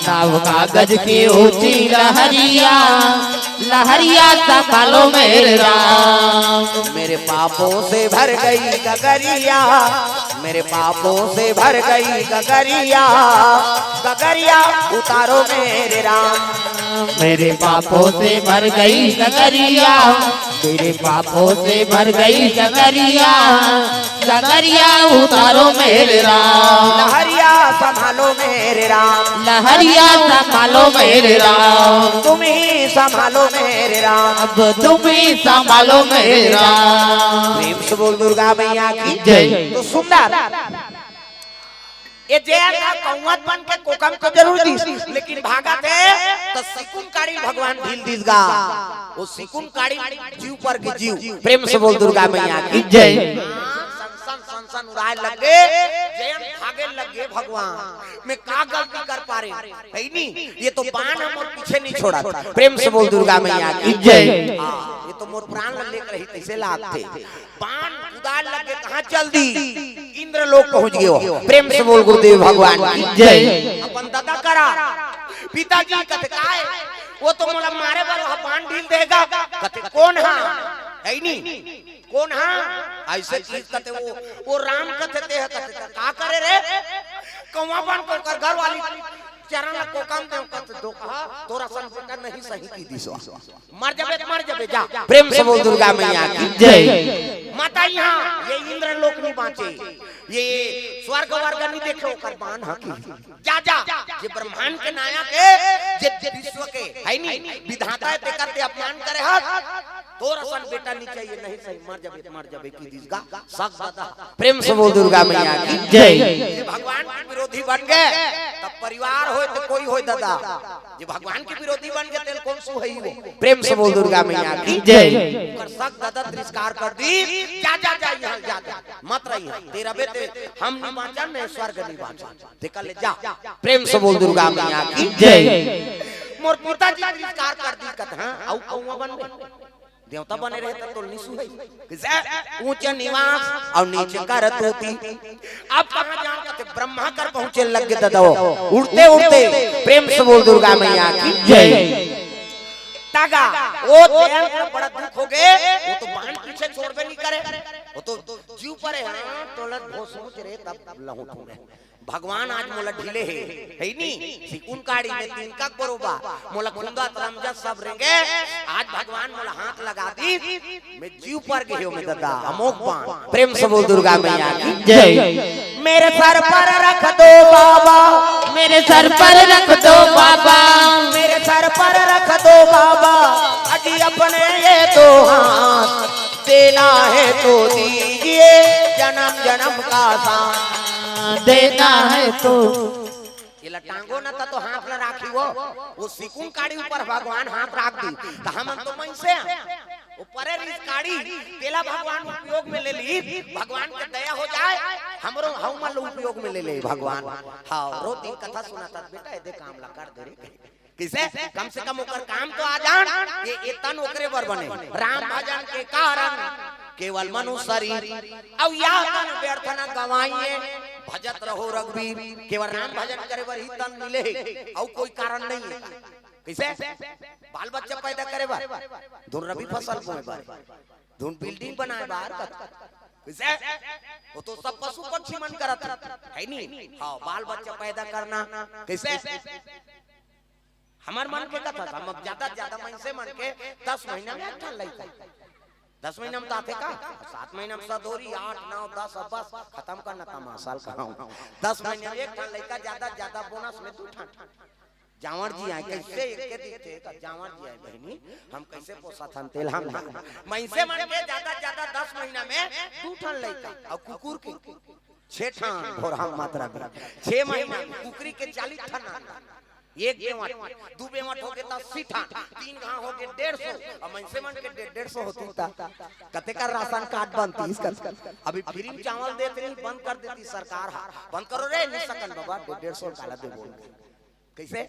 नाव कागज की ऊंची लहरिया, लहरिया संभालो मेरे राम। मेरे पापों से भर गई गगरिया, मेरे पापों से भर गई गगरिया, गगरिया उतारो मेरे राम। मेरे पापों से भर गई गगरिया, मेरे पापों से भर गई गगरिया, गगरिया उतारो मेरे राम। लहरिया संभालो मेरे राम। लहरिया संभालो मेरे राम। तुम ही संभालो मेरे राम। अब तुम ही संभालो मेरे राम। प्रेम से बोल दुर्गा मैया की जय। तो सुंदर ये जयंत कौवत बन के कोकम तो जरूर दिस, लेकिन भागत हे तो सिकुन काड़ी भगवान ढील दिस गा। वो सिकुन काड़ी जीव पर के जीव। प्रेम से बोल दुर्गा मैया की जय। हाँ, सन सन सन सन उड़ाए लग गे, जयंत भागे लग गे। भगवान मैं का गलती कर पारे, हे नी? ये तो बाण ह मोर पीछे नहीं छोड़ा। प्रेम से बोल दुर्गा मैया की जय। हाँ, ये तो मोर प्राण ल लेके रही तैसे लागथे। बाण उड़ाए लग गे, कहाँ चल दिस? इंद्रलोक पहुंच गयो। प्रेम से बोल गुरुदेव भगवान की जय। अपन दादा करा, पिताजी कथे काय, वो तो मोला मारे बर वहाँ बाण ढील देगा। कथे कोन हा, है नी, कोन हा? ऐसे चीज कथे वो, वो राम कथे ते ह कथे त का करे रे? कौवा बन को कर घर वाली चरण ला कोकम देव कथे दो कहा, तोर असन बेटा नहीं सही की दिसो। मर जाबे त मर जाबे, जा। प्रेम से बोल दुर्गा मैया की जय। माता यहाँ ये इंद्रलोक नहीं बाँचे, ये स्वर्ग वर्ग नहीं देखे, ओकर बाण ह की। जा, जा, ये ब्रह्मांड के नायक है, ये विश्व के है नी, विधाता है, तेकर ते अपमान करे हस, तोर असन बेटा नहीं चाहिए, नहीं सही, मर जाबे, मर जाबे की दिस गा, सक दादा। प्रेम से बोल दुर्गा मैया की जय। ये भगवान के विरोधी बन गए, तब परिवार होय तो कोई होय दादा, ये भगवान के विरोधी बन गए, तेल कौन सु है वो? प्रेम से बोल दुर्गा मैया की जय। ओकर सक दादा तिरस्कार कर दी, जा, जा, जा, यहाँ जा, जा, मत रही यहाँ, तेरा बेटे हम नहीं बाँचन, नहीं स्वर्ग नहीं बाँचन। देखा ले जा, प्रेम से बोल दुर्गा मैया की जय। मोर पिताजी तिरस्कार कर दी कत, हाँ, अउ कौवा बन गए। देवता बने रहे त तोल निसु है। किसे? ऊंच निवास और नीच करतूती। अब कहाँ जान कथे ब्रह्मा कर पहुंचे लग गए ददो। उड़ते उड़ते प्रेम से बोल दुर्गा मैया की जय। तागा, वो जयंत को बड़ा दुख हो गए, वो तो बाण पीछे छोड़बे नहीं करे, वो तो जीव परे, हाँ, तोलत भो सोच रे तब लहू ठूमे। भगवान आज मोला ढीले हे, है नी? सिकुन काड़ी में तीन का बरोबा, मोला खुंदा तरमजा सब रेंगे। आज भगवान मोला हाथ लगा दी, मैं जीव पर गयो मैं दादा, अमोघ बाण। प्रेम से बोल दुर्गा मैया की जय। मेरे सर पर रख दो बाबा, मेरे सर पर रख दो बाबा, मेरे सर पर रख दो बाबा, अजी अपने ये दो हाथ, देना है तो दीजिए जन्म जन्म का साथ। देना है तो। ये ला टांगो ना त तो हाथ ला राखी वो, वो सिकुन काड़ी ऊपर भगवान हाथ राख दी, त हम तो मइनसे हैं। वो परे रिस काड़ी, तेला भगवान उपयोग में ले ली, भगवान के दया हो जाए, हमरो हउ मन ला उपयोग में ले ले भगवान। हाँ, रोज दिन कथा सुनाता बेटा, एदे काम ला कर दे रे। किसे? कम से कम ओकर काम तो आ जान, ये, ये तन ओकरे बर बने। राम भजन के कारण केवल मनुष्य शरीर, अउ या तन व्यर्थ न गवाइए, भजत रहो रघुबीर। केवल राम भजन करे बर ही तन मिले हे, अउ कोई कारण नहीं है। किसे? बाल बच्चा पैदा करे बर, धुन रबी फसल बोए बर, धुन बिल्डिंग बनाए बर, किसे? वो तो सब पशु पक्षी मन करत है, है नी? हाँ, बाल बच्चा पैदा करना, किसे? हमर मन के कथा था, हम ज्यादा से ज्यादा मइनसे मन के दस महीना में एक ठन लइका। दस महीना में तो आथे का? सात महीना में सदोरी, आठ, नौ, दस, अब बस, खत्म करना तमाशा ल कहाऊं। दस महीना में एक ठन लइका, ज्यादा से ज्यादा बोनस में दू ठन। जांवर जी आए, कैसे एक के दिखथे, का जांवर जी आए बहिनी, हम कैसे पोसत हन, तेल हम ना। मइनसे मन के ज्यादा से ज्यादा दस महीना में दू ठन लइका, अउ कुकुर के छह ठन, भोरहा मात्रा में। छह महीना में कुकरी के चालीस ठन अंडा। एक बेवट, दू बेवट होगे त अस्सी ठन, तीन घांव होगे डेढ़ सौ, अउ मइनसे मन के डेढ़, डेढ़ सौ होती त कतेक राशन कार्ड बनतीस। अभी फ्री में चावल देत नहीं, बंद कर देती सरकार हा। बंद करो रे, नहीं सकन बाबा, डेढ़, डेढ़ सौ काला दे बोल। कैसे?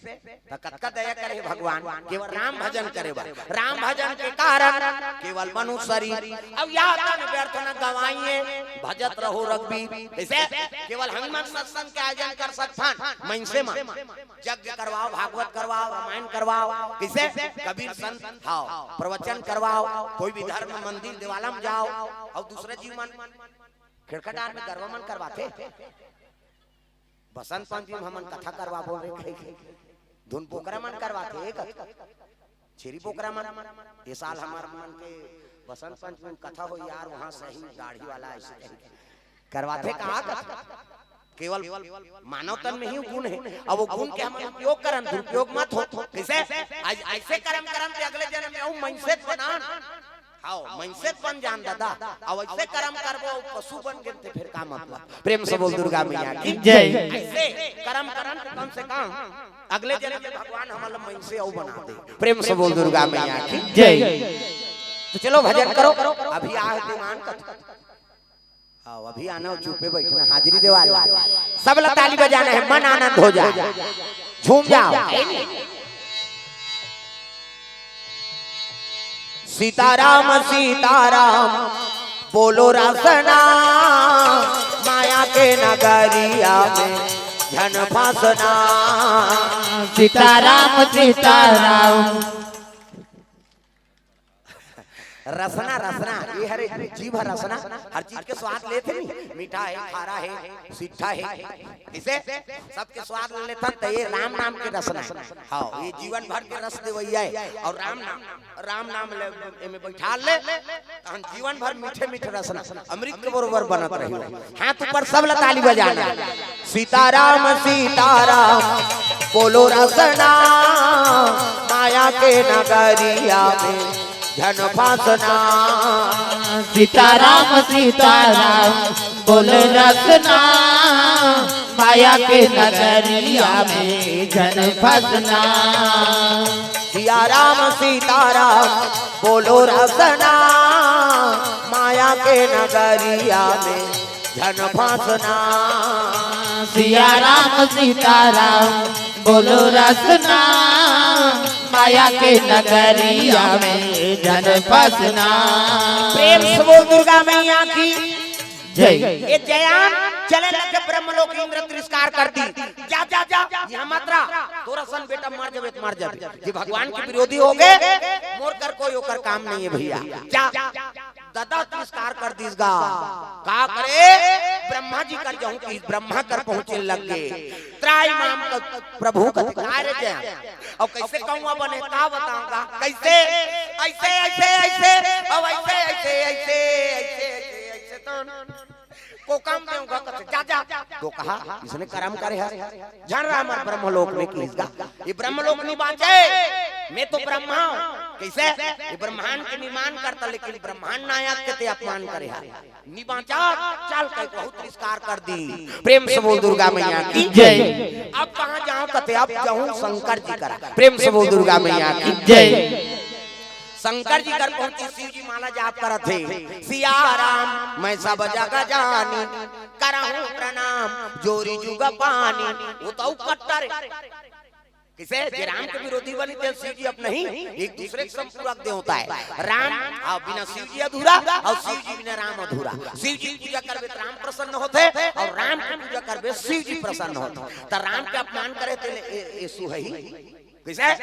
त कतका दया करे भगवान, केवल राम भजन करे बर। राम भजन के कारण केवल मनुष्य शरीर। अब या तन व्यर्थ न गवाइए, भजत रहो रघुबीर। कैसे? केवल हम मन सत्संग के आयोजन कर सकथन, मइनसे मन। यज्ञ करवाओ, भागवत करवाओ, रामायण करवाओ। कैसे? कबीर संत, हाँ, प्रवचन करवाओ, कोई भी धर्म मंदिर देवाला में जाओ, अउ दूसरा जीव मन खेड़खटार में गरवा मन करवाथे। बसंत पंचमी में हमन कथा करवाबो रे, कहि के धुन बोकरा मन करवाथे, एक छेरी बोकरा मन। ये साल हमर मन के बसंत पंचमी में कथा होई यार, वहाँ सही दाढ़ी वाला ऐसे कहि के करवाथे का कथा? केवल मानव तन में ही गुण है, अब वो गुण के हमन उपयोग करन, दुरुपयोग मत हो। कैसे? आज ऐसे कर्म करन ते अगले जन्म में अउ मइनसे बनान। हाँ, मइनसे बन जान दादा, अउ ऐसे कर्म करबो, अउ पशु बन गेन ते फिर का मतलब? प्रेम से बोल दुर्गा मैया की जय। ऐसे कर्म करन ते कम से कम अगले जन्म में भगवान हमन ला मइनसे अउ बना दे। प्रेम से बोल दुर्गा मैया की जय। तो चलो भजन करो, अभी आ है दीवान कथा। आओ, अभी आना हो, चुपे बैठना, हाजिरी देवा ला। सब ला ताली बजाना है, मन आनंद हो जाए, झूम जाओ। सीताराम सीताराम बोलो रसना, माया नगरिया में झन फंसना। सीताराम सीताराम। रसना, रसना, ये हरे जीभ ह रसना, हर चीज के स्वाद लेथे नी, मीठा हे, खारा हे, सीठा हे, इसे सबके स्वाद ले लेथन, त ये राम नाम के रसना हे। हाँ, ये जीवन भर के रस देवैया हे। अउ राम नाम, राम नाम ले, एमे बैठा ले, तहन जीवन भर मीठे मीठे रसना, अमृत के बरोबर बनत रही। हाथ ऊपर, सब ला ताली बजाना। सीताराम सीताराम बोलो रसना, माया के नगरिया में झन फंसना। सीताराम सीताराम बोलो रसना, माया के नगरिया में झन फंसना। सिया राम सीताराम बोलो रसना, माया के नगरिया में झन फंसना। सिया राम सीताराम बोलो रसना, माया के नगरिया में झन फंसना। प्रेम से बोल दुर्गा मैया की जय। ये जयंत चले लगे ब्रह्मलोक, इंद्र तिरस्कार कर दी। जा, जा, जा, यहाँ मत रहा। तोरा सन बेटा मर जाबे त मर जाबे। ये भगवान के विरोधी हो गए, मोर कर कोई ओकर काम नहीं है भैया। जा, दादा तिरस्कार कर दीस गा। का करे? ब्रह्मा जी कर जाऊं कि ब्रह्मा कर पहुंचे लग गए। त्राई माम का प्रभु का धिकार है जय। और कैसे कौआ बने, का बताऊंगा? कैसे? ऐसे, ऐसे, ऐसे, अब ऐसे, ऐसे, ऐसे, ऐसे, ऐसे, ऐसे, तो को काम देऊंगा, कथे, जा, जा। तो कहा, इसने कर्म करे है। झन रहा हमार ब्रह्मलोक में किहिस गा। ये ब्रह्मलोक नहीं बांचे, मैं तो ब्रह्मा हूँ। कैसे? ये ब्रह्मांड के निर्माण करता, लेकिन ब्रह्मांड नायक के ते अपमान करे है। नहीं बांचा, चल कह बहुत तिरस्कार कर दी। प्रेम से बोल दुर्गा मैया की जय। अब कहाँ जाऊं कथे, अब जाऊं शंकर जी करा। प्रेम से बोल दुर्गा मैया की जय। शंकर जी कर पहुंची, शिव जी माला जाप करत हे, सिया राम मैं सब जग जानी, करहूं प्रणाम जोरी जुग पानी। वो तो कट्टर है। किसे? जे राम के विरोधी बनी ते शिव जी अब नहीं, एक दूसरे के संपूरक देवता है। राम, हाँ, बिना शिव जी अधूरा और शिव जी बिना राम अधूरा। शिव जी पूजा करबे तो राम प्रसन्न होते और राम की पूजा करबे शिव जी प्रसन्न होते। तो राम के अपमान करे ते ले, ए, ए, सुहई। किसे?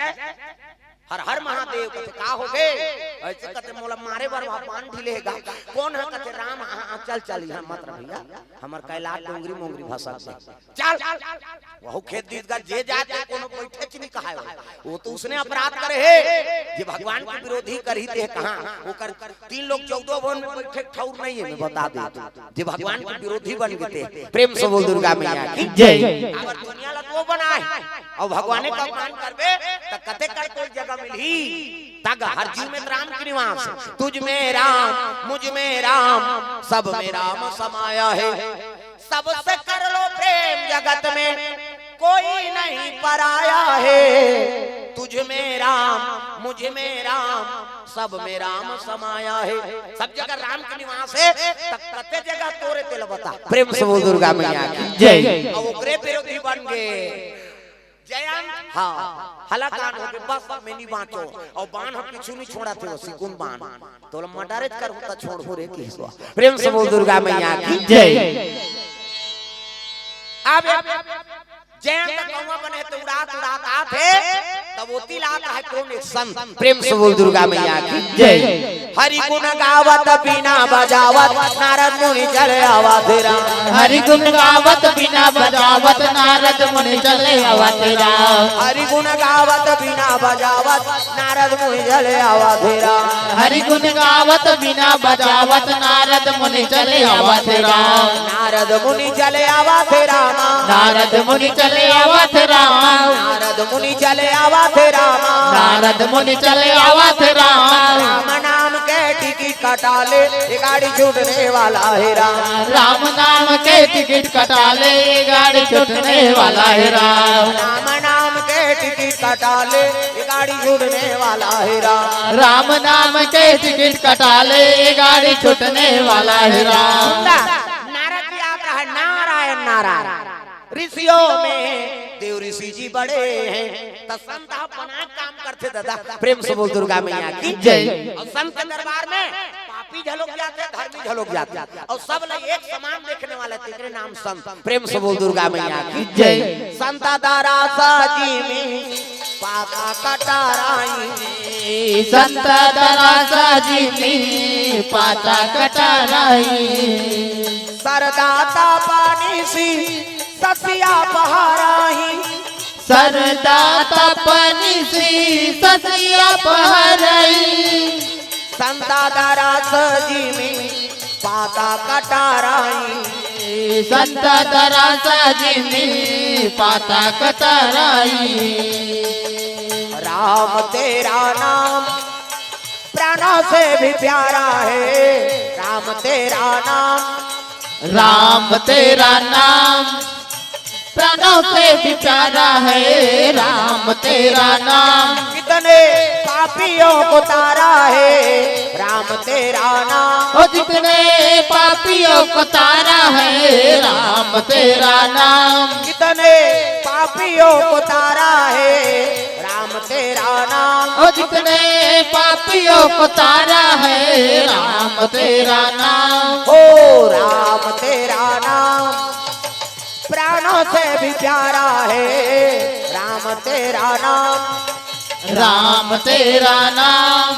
हर हर महादेव कथे, का हो गे? ऐसे कथे, मोला मारे बर वहाँ बाण ढिले हे गा। कौन है? कथे, राम। हाँ, हाँ, चल, चल, यहाँ मत रह भैया, हमर कैलाश डोंगरी मोंगरी भसक दे। चल, वहू खेद दीस गा, जे जाए ते कोनो बैठे च नहीं कहाए हो। वो तो उसने अपराध करे हे, जे भगवान के विरोधी करही ते कहाँ, ओकर तीन लोक चौदह भुवन में बैठे ठौर नहीं है, मैं बता दे। जे भगवान के विरोधी बन गए, प्रेम से बोल दुर्गा मैया की जय। अगर दुनिया ला तो बनाए और भगवान का अपमान करबे, त कते कर कोई जगह मिलही? तग हर जीव में राम के निवास, तुझ में राम, मुझ में राम, सब में राम समाया है। सबसे कर लो प्रेम जगत में, कोई नहीं पराया है। तुझ में राम, मुझ में राम, सब में राम समाया है। सब जगह राम के निवास है, त कते जगह तोरे तेला बता। प्रेम से बोल दुर्गा मैया की जय। अब ओकरे विरोधी बन गए। जयंत, हाँ, हलाकान हो गए, बस मैं नहीं बांचो। और बाण हम पीछू नहीं छोड़ा थे, वो सिकुन बाण। तोला मर्डरेज करहूं त छोड़हूं रे किहिस गा। प्रेम से बोल दुर्गा मैया की जय। अब जयंत कौआ बने तो उड़ात उड़ात आथे, तब ओती ला आता है कौन? एक संत। प्रेम से बोल दुर्गा मैया की जय। हरि गुण गावत बीना बजावत नारद मुनि चले आवा थे राम। हरि गुण गावत बीना बजावत नारद मुनि चले आवा थे राम। हरि गुण गावत बीना बजावत नारद मुनि चले आवा थे राम। हरि गुण गावत बीना बजावत नारद मुनि चले आवा थे राम। नारद मुनि चले आवा थे राम। नारद मुनि चले आवा थे राम। नारद मुनि चले आवा थे राम। नारद मुनि चले आवा थे राम। राम नाम के टिकट कटा ले, ये गाड़ी छूटने वाला है राम। राम नाम के टिकट कटा ले, ये गाड़ी छूटने वाला है राम। राम नाम के टिकट कटा ले, ये गाड़ी छूटने वाला है राम। राम नाम के टिकट कटा ले, ये गाड़ी छूटने वाला है राम। नारा किया आता है, नारायण नारायण। ऋषियों में देव ऋषि जी बड़े हैं। त संत ह बना काम करथे दादा। प्रेम से बोल दुर्गा मैया की जय। अउ संत के दरबार में पापी घलोक जाथे, धर्मी घलोक जाथे, अउ सब ला एक समान देखने वाला, तेकरे नाम संत। प्रेम से बोल दुर्गा मैया की जय। संत दरस जिमि पातक टराई। संत दरस जिमि पातक टराई। सरदा तपनिसि ससिया पहराई। सरदा तपनिसि ससिया पहराई। संत दरस जिमि पातक टराई। संत दरस जिमि पातक टराई। राम तेरा नाम प्राणों से भी प्यारा है, राम तेरा नाम। राम तेरा नाम प्राणों से भी प्यारा है, राम तेरा नाम। कितने पापियों को तारा है, राम तेरा नाम। ओ, जितने पापियों को तारा है, राम तेरा नाम। कितने पापियों को तारा है, राम तेरा नाम। ओ, जितने पापियों को तारा है, राम तेरा नाम। ओ, राम तेरा नाम प्राणों से भी प्यारा है, राम तेरा नाम। राम तेरा नाम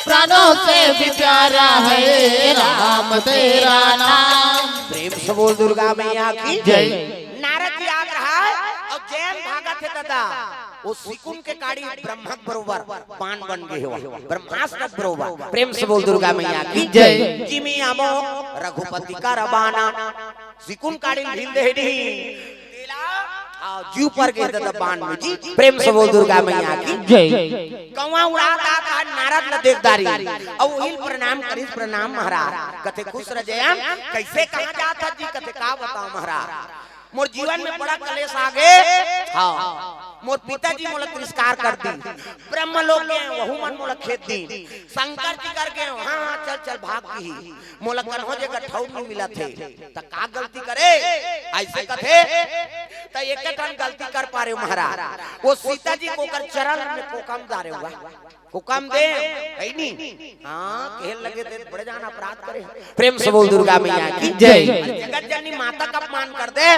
प्राणों से भी प्यारा है, राम तेरा नाम। प्रेम से बोल दुर्गा मैया की जय। नारद जी आत रहा है अउ जैन भागत हे दादा। ओ सिकुन के काड़ी ब्रह्मा के बरोबर बाण बन गे हे, ब्रह्मास्त्र के बरोबर। प्रेम से बोल दुर्गा मैया की जय। जिमि अमोघ रघुपति कर बाना। सिकुन काड़ी ल ढील दे हे नहीं। तेला, हाँ, जीव पर गे दादा बाण में जी। प्रेम से बोल दुर्गा मैया की जय। कौवा उड़ात आत हे नारद ल देख डारिस अउ उही ल प्रणाम करिस, प्रणाम महाराज। कथे खुश रह जैन, कइसे कहाँ जात हस जी? कथे का बतावंव महाराज, मोर जीवन में बड़ा कलेश आ गे। हाँ, मोर पिताजी मोला तिरस्कार कर दिस। ब्रह्म लोक गेंव, वहू मन मोला खेद दिस। शंकर जी कर गेंव, हाँ, हाँ, चल, चल, भाग किहिस। मोला कन्हो जगह ठउर नइ मिलत हे। त का गलती करेंव? अइसे कथे। त एक ठन गलती कर पारेंव महाराज। ओ सीता जी के ओकर चरण में कोकम डारेंव। कोकम देंव, हइ नी? हाँ, कहे लगे त बड़े जान अपराध करे हंव। प्रेम से बोल दुर्गा मैया की जय। अरे जगत जननी माता के अपमान कर दे,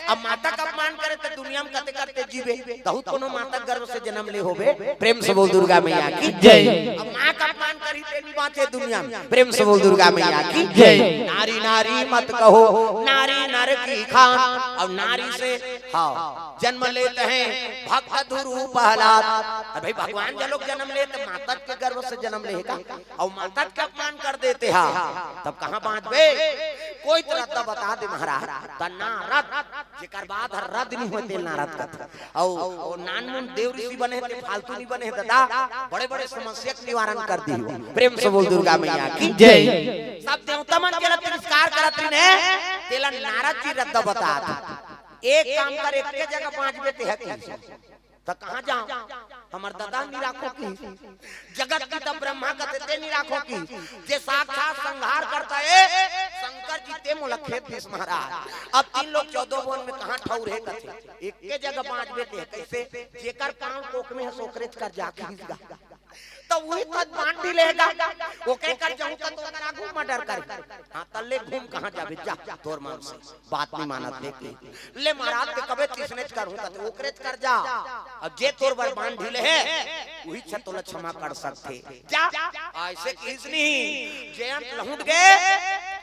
अब माता के अपमान करे त दुनिया में कते करते जीबे, तहूं त कोनो माता के गर्भ से जनम ले होबे। प्रेम से बोल दुर्गा मैया की जय। अब माँ के अपमान करही ते नइ बाँचे दुनिया में। प्रेम से बोल दुर्गा मैया की जय। नारी नारी मत कहो, नारी नर की खान। अब नारी से, हाँ, जन्म लेत हे भक्त ध्रुव प्रहलाद। अब भाई, भगवान घलोक जनम लेत हे, माता के गर्भ से जनम ले हे का? अउ माता के अपमान कर देते हा, तब कहाँ बाँचबे? कोई त रद्दा बता दे महाराज। त नारद, जेकर बाद हर रद्द नइ होय ते नारद कथे। अउ, अउ नानमुन देव ऋषि बने हे ते फालतू नइ बने हे दादा, बड़े-बड़े समस्या के निवारण कर दिही। प्रेम से बोल दुर्गा मैया की जय। सब देवता मन जेला तिरस्कार करत रहिन हे, तेला नारद जी रद्दा बतात हे। एक काम कर, एके जगह बाँचबे ते ह कि त कहाँ जांव? हमर ददा नइ राखों किहिस। जगत पिता ब्रह्मा कथे ते नइ राखों किहिस। जे साक्षात संहार करता हे, शंकर जी ते मोला खेद दिस महाराज। अब तीन लोक चौदह भुवन में कहाँ ठउर हे कथे। एके जगह बाँचबे ते ह कइसे? जेकर पाँव कोक में हे ओकरेच कर जा किहिस गा। त उही त बाँध ढिले हे गा। ओकरे कर जाहूँ त ओकर आगू मर्डर करे। हाँ, त ले घूम कहाँ जाबे जा, तोर मन से। बात नइ मानत हे कि ले महाराज ते कबे तिसनेच करहूँ, त ओकरेच कर जा। अब जे तोर बर बाँध ढिले हे, उहीच ह तोला क्षमा कर सकथे। जा, अइसे किहिस नहीं, जयंत लहुट गे।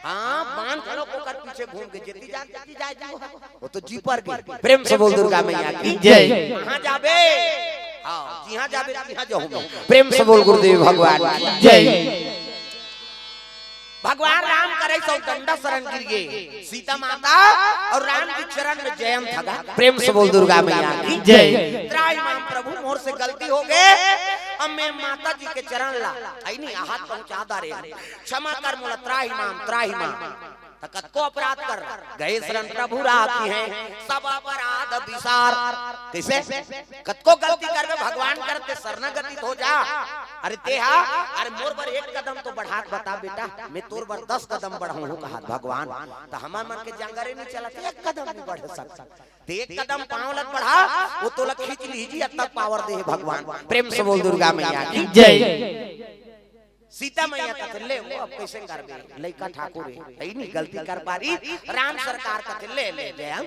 हाँ, बाँध घलो ओकर पीछे घूम गे, जेती जा, जेती जाय जी, ओ तो जी पर गे। प्रेम से बोल दुर्गा मैया की जय। कहाँ जाबे? हाँ, जिहाँ जाबे, तिहाँ जाहूँ मैं। प्रेम से बोल गुरुदेव भगवान की जय। भगवान राम करे सौ डंडा शरण गिर गे। सीता माता अउ राम जी चरण में जयंत ह गा। प्रेम से बोल दुर्गा मैया की जय। त्राहि माम प्रभु, मोर से गलती हो गे, अब मैं माता जी के चरण ला, हइ नी, हाथ पहुँचा डारेंव, क्षमा कर मोला, त्राहि माम, त्राहि माम। त कतको अपराध कर, गए शरण प्रभु राखिहैं, सब अपराध बिसार। कइसे? कतको गलती करबे, भगवान कर ते शरणागति हो जा। अरे ते हा, अरे मोर बर एक कदम तो बढ़ा के बता बेटा, मैं तोर बर दस कदम बढ़ाहूं कहत भगवान। त हमर मन के जंगरे नहीं चलत, एक कदम नहीं बढ़ सकत। ते एक कदम पांव लग बढ़ा, वो तोला खींच लीही जी, अतक पावर दे हे भगवान। प्रेम से बोल दुर्गा मैया की जय। सीता मैया कथे, "ले वो अब कैसे करबे, लइका ठाकुर हे, है नहीं गलती कर पारी।" राम सरकार कथे, "ले ले जयंत,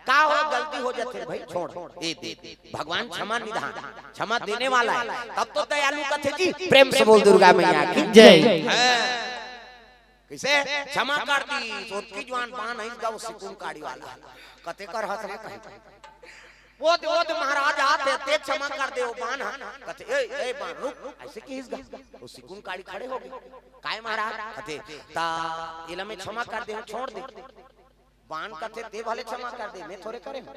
का हो, गलती हो जाथे भाई, छोड़, ए दे दे।" भगवान क्षमा निधान, क्षमा देने वाला है, तब तो दयालु कथे जी। प्रेम से बोल दुर्गा मैया की जय। हाँ। कइसे क्षमा कर दी, सोच की जुआन बान है गा, वो सिकुन काड़ी वाला। कथे कर हंस रे कहीं। वो दे, वो दे महाराज आत हे, ते क्षमा कर दे, वो बान ह। कथे, "ए, ए बान, रुक।" ऐसे किहिस गा, वो सिकुन काड़ी खड़े हो गे। "काय महाराज?" कथे, "ता एला मैं क्षमा कर दे, छोड़ दे।" बान कथे, "ते भले क्षमा कर दे, मैं थोरे करे हूं।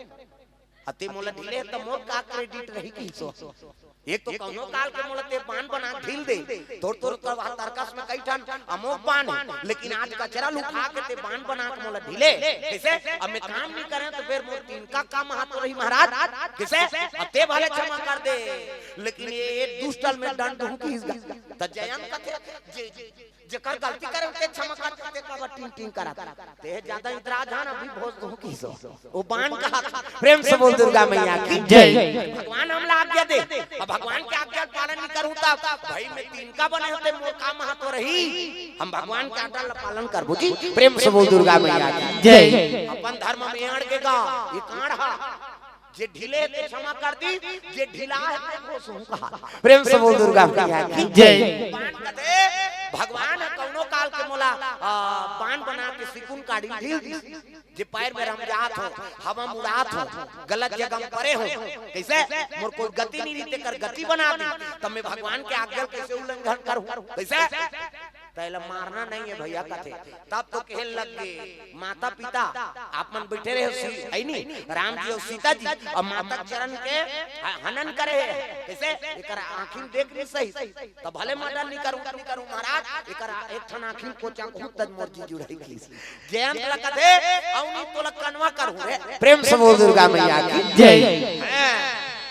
अते मोला ढीले त मोर का credit रही?" किहिस वो। एक तो कौनो काल के मोला ते बान बना ढील दे, तोर तोर कर वहां तरकस में कई ठन अमोक बान हे, लेकिन आज कचरा लुका के ते बान बना के मोला ढीले। कइसे? अब मैं काम नहीं करे तो फिर मोर तीन का काम हाथ रही महाराज। कइसे? अब ते भले क्षमा कर दे, लेकिन ये, ये दुष्टल में दंड हूं किहिस गा। त जयंत कथे, जे, जे, जेकर गलती करे, ओके क्षमा कर देथे, काबर टिंग टिंग करत? ते ज्यादा इतरा जान, अभी भोज दूं किहिस वो। वो बान कहा, प्रेम से बोल दुर्गा मैया की जय। भगवान हमला आज्ञा दे, अब भगवान के आज्ञा के पालन नहीं करूं तब भाई मैं तीन का बने होते, मोर का महत्व रही? हम भगवान के आज्ञा ला पालन करबो जी। प्रेम से बोल दुर्गा मैया की जय। अपन धर्म में अड़ के गा, ये कांड़ हा। जे ढीले हे ते क्षमा कर दी, जे ढीला हे ते को सुन कहा। प्रेम से बोल दुर्गा मैया की जय। बान कथे, भगवान ह कौनो काल के मोला, आ, बान बना के सिकुन काड़ी ढील दी। जे पैर में रम जात हो, हवा में उड़ात हो, गलत जगह में परे हो, कइसे? मोर कोई गति नहीं रही, तेकर गति बना दी। तब मैं भगवान के आज्ञा कइसे उल्लंघन करूं? कइसे? त एला मारना नहीं है भैया कथे। तब तो कहे लग गे, माता पिता आप मन बैठे रहे हो, सी-, है नी? राम जी और सीता जी, और माता चरण के ह-, हनन करे हे। कइसे? एकर आँखिन देख नहीं सही, त भले मर्डर नहीं करूं, नहीं करूं महाराज, एकर एक ठन आँखिन कोचा खुद तज मोर जी जुड़ाई किहिस। जयंत ला कथे, "अउनी तोला कनवा करहूं रे।" प्रेम से बोल दुर्गा मैया की जय। हाँ,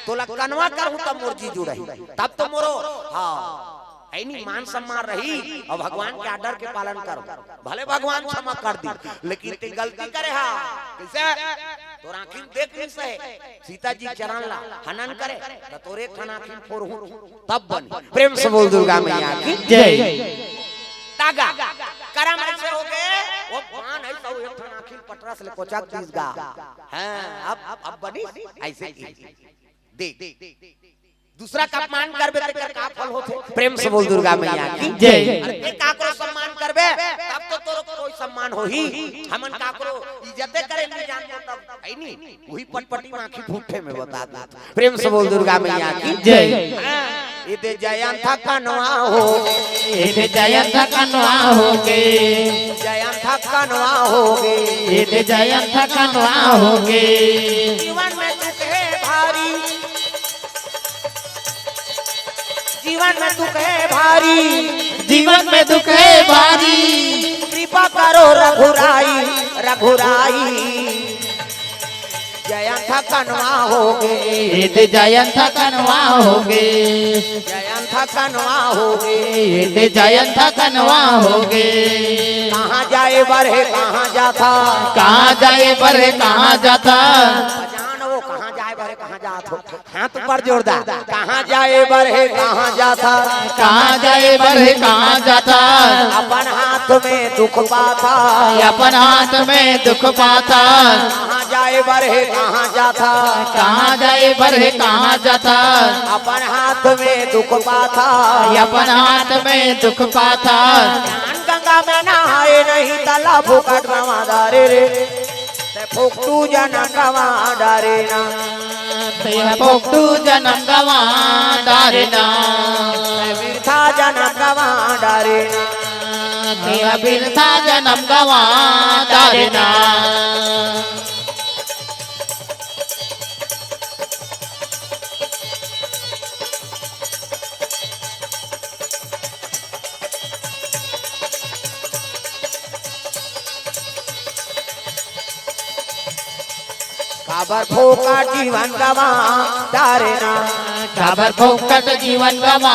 तोला कनवा करहूं तब मोर जी जुड़ही, तब तो मोरो, हाँ, है नी मान सम्मान रही। और भगवान के आर्डर के पालन करो, भले भगवान क्षमा कर दी, लेकिन ते गलती करे हा, कइसे? तोर आँखिन देख नहीं सहे, सीता जी चरण ला हनन करे, त तोरे एक ठन आँखिन फोरहूं, तब बन। प्रेम से बोल दुर्गा मैया की जय। तागा, करम ऐसे हो गए, वो पान है तो एक ठन आँखिन पटरस ले कोचक दीस गा। हाँ, अब, अब बनी ऐसे की। देख, दूसरा का अपमान करबे तेकर का फल होथे? प्रेम से बोल दुर्गा मैया की जय। अरे ते काकरो सम्मान करबे, तब तो तोरो कोई सम्मान होही। हमन काकरो इज्जते करे नहीं जानबो तब, है नी? वही पटपटी माखी फूटे में बता दे। प्रेम से बोल दुर्गा मैया की जय। हाँ। इदे जयंत कनवा हो, इदे जयंत कनवा हो गे, जयंत कनवा हो गे, इदे जयंत कनवा हो गे। जीवन में दुख है भारी, जीवन में दुख है भारी, जीवन में दुख है भारी। कृपा करो रघुराई, रघुराई। जयंत कनवा हो गे, इदे जयंत कनवा हो गे, जयंत कनवा हो गे, इदे जयंत कनवा हो गे। कहाँ जाए बर हे, कहाँ जाथा? कहाँ जाए बर हे, कहाँ जाथा? जान वो कहाँ जाए बर हे, कहाँ जात हो? हाथ ऊपर जोरदार। कहाँ जाए बर हे, कहाँ जाथा? कहाँ जाए बर हे, कहाँ जाथा? अपन हाथ में दुख पाथा, अपन हाथ में दुख पाथा। कहाँ जाए बर हे, कहाँ जाथा? कहाँ जाए बर हे, कहाँ जाथा? अपन हाथ में दुख पाथा, अपन हाथ में दुख पाथा। ज्ञान गंगा में नहाए नहीं तला फुकट गंवा डारे रे। ते फोकटू जनम गंवा डारे ना। ते फोकटू जनम गंवा डारे ना। ते बिरथा जनम गंवा डारे ना। ते बिरथा जनम गंवा डारे ना। काबर फोकट जीवन गंवा डारे ना। काबर फोकट जीवन गवा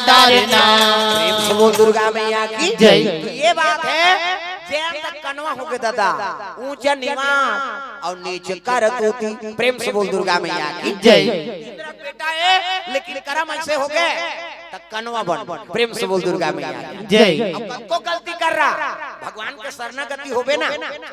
डारना। प्रेम से बोल दुर्गा मैया की जय। ये बात है, जय तक कनवा हो गए दादा, ऊंचा निवा और नीचे कर तूती। प्रेम से बोल दुर्गा मैया की जय। इंद्र बेटा है, लेकिन करम ऐसे हो गए त कनवा बन। प्रेम से बोल दुर्गा मैया की जय। अब को गलती कर रहा, भगवान के शरणागति होबे ना,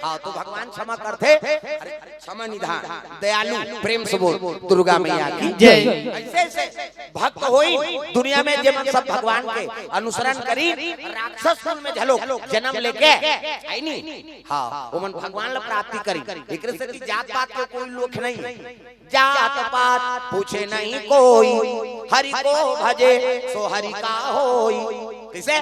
हाँ तो भगवान क्षमा करते। अरे क्षमा निधान दयालु। प्रेम से बोल दुर्गा मैया की जय। ऐसे ऐसे भक्त होई दुनिया में, जे मन सब भगवान के अनुसरण करी, राक्षस कुल में झलो जन्म लेके आई नी, हाँ ओमन भगवान ला प्राप्ति करी। एकरे से कि जात पात के कोई लोक नहीं है, जात पात पूछे नहीं कोई, हरि को भजे सो हरि का होई। कैसे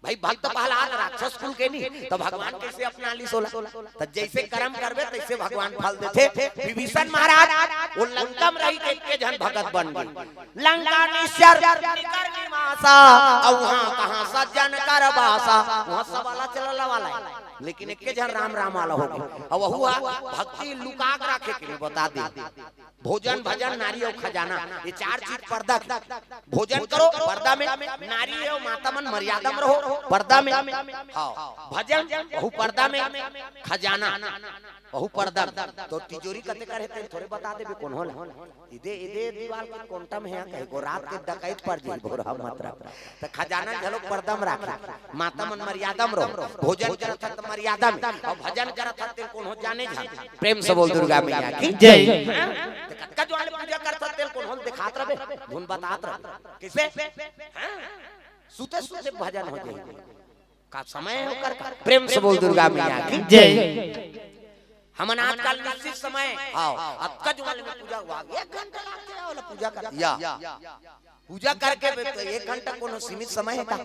भाई, भक्त प्रहलाद राक्षस कुल के नहीं तो भगवान कैसे अपना ली सोला? तो जैसे कर्म करबे तैसे भगवान फल देथे। विभीषण महाराज वो लंका में रही के एक झन भगत बन गए। लंका निश्चर निकर निवासा, और वहाँ कहाँ सज्जन कर बासा, वहाँ सब वाला चलल वाला है, लेकिन एक झन राम राम वाला हो गए। और वह हुआ भक्ति लुका के रखे के लिए बता दे। भोजन भजन नारी और खजाना, ये चार चीज पर्दा की। भोजन करो पर्दा में, नारी और माता मन मर्यादा में रहो पर्दा में। हाँ भजन वहू पर्दा में, खजाना वहू पर्दा में। तो तिजोरी कते करे तेल थोड़े बता देबे कौन होला। इदे इदे दीवार के कोंटा में है कहे को रात के डकैत पर जी बोरा मतलब। तो खजाना झलो पर्दा में राखे, माता मन मर्यादा में रहो, भोजन करत हत मर्यादा में, और भजन करत हत तेल कौन हो जाने जान। प्रेम से बोल दुर्गा मैया की जय। हाँ? तो कतका ज्वाले पूजा करत हत तेल कौन हो दिखात रहे, धुन बतात रहे। किसे? हाँ? सुते सुते भजन हो जाए। का समय है ओकर का? प्रेम से बोल दुर्गा मैया की जय। हमन आजकल निश्चित समय, हाँ, अतका जुआल में पूजा हुआ, एक घंटा लागथे, वाला पूजा कर या पूजा करके भी तो एक घंटा कोनो सीमित समय है का?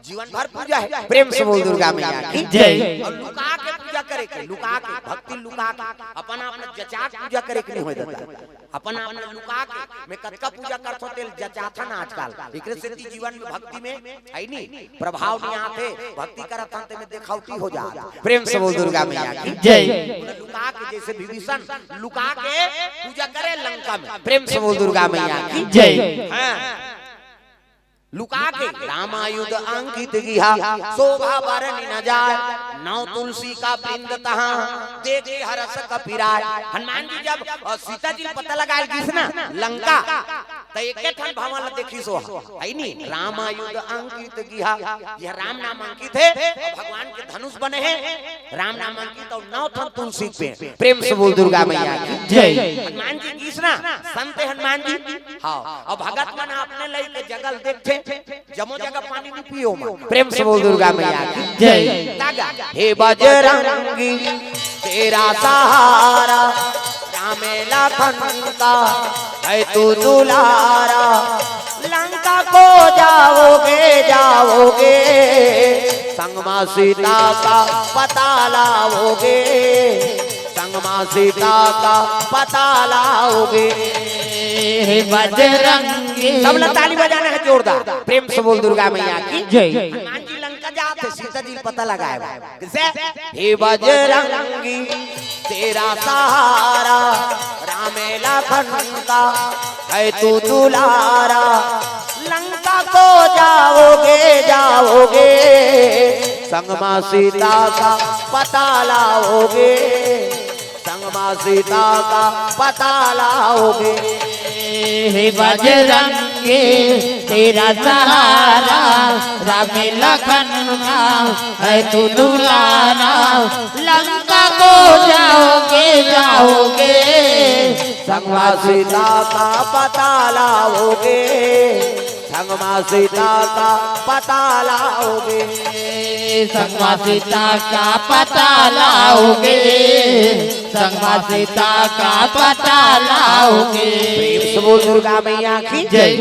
जीवन भर पूजा है। प्रेम से बोल दुर्गा मैया की जय। और लुका के पूजा करे के, लुका के, भक्ति लुका के, अपन आप जचा के पूजा करे के नहीं होय दादा। अपन आप लुका के मैं कतका पूजा करथो तेल जचाथन आजकल। एकरे सेती जीवन में भक्ति में है नी प्रभाव नहीं आते, भक्ति करत हन ते में देखावटी हो जात। प्रेम से बोल दुर्गा मैया की जय। लुका के जैसे विभीषण लुका के पूजा करे लंका में। प्रेम से बोल दुर्गा मैया की जय। हाँ। लुका के रामायुध अंकित गिहा, शोभा बरनि न जाय, नौ तुलसी का वृंद तहाँ, देखि हरष कपिराय। हनुमान जी जब अ, सीता जी पता लगायल गिस ना लंका, त एके ठन भवन ला देखिस हो, है नी? रामायुध अंकित गिहा, यह राम नाम अंकित है और भगवान के धनुष बने हैं। राम नाम अंकित और नौ ठन तुलसी के पेड़। प्रेम से बोल दुर्गा मैया की जय। हनुमान जी गिस ना, संत हनुमान जी, हाँ, और भगत मन अपने लई के जगल देखथे, जमो जगह पानी नहीं पियो मन। प्रेम से बोल दुर्गा मैया की जय। तागा। हे बजरंगी तेरा सहारा, राम लखन का है तू दुलारा, लंका को जाओगे जाओगे, संग माँ सीता का पता लाओगे, संग माँ सीता का पता लाओगे। हे बजरंगी सबला ताली बजाना है जोरदार। प्रेम से बोल दुर्गा मैया की जय। हनुमान जी लंका जात है, सीता जी पता लगाए बा। किसे? हे बजरंगी तेरा सहारा, राम लखन का है तू दुलारा, लंका को जाओगे जाओगे, संग माँ सीता का पता लाओगे, संग माँ सीता का पता लाओगे। हे बजरंगी तेरा सहारा, राम लखन का है तू दुलारा, लंका को जाओगे जाओगे, संग माँ सीता का पता लाओगे, संग माँ सीता का पता लाओगे। संग माँ सीता का पता लाओगे, संग माँ सीता का पता लाओगे। प्रेम से बोल दुर्गा मैया की जय।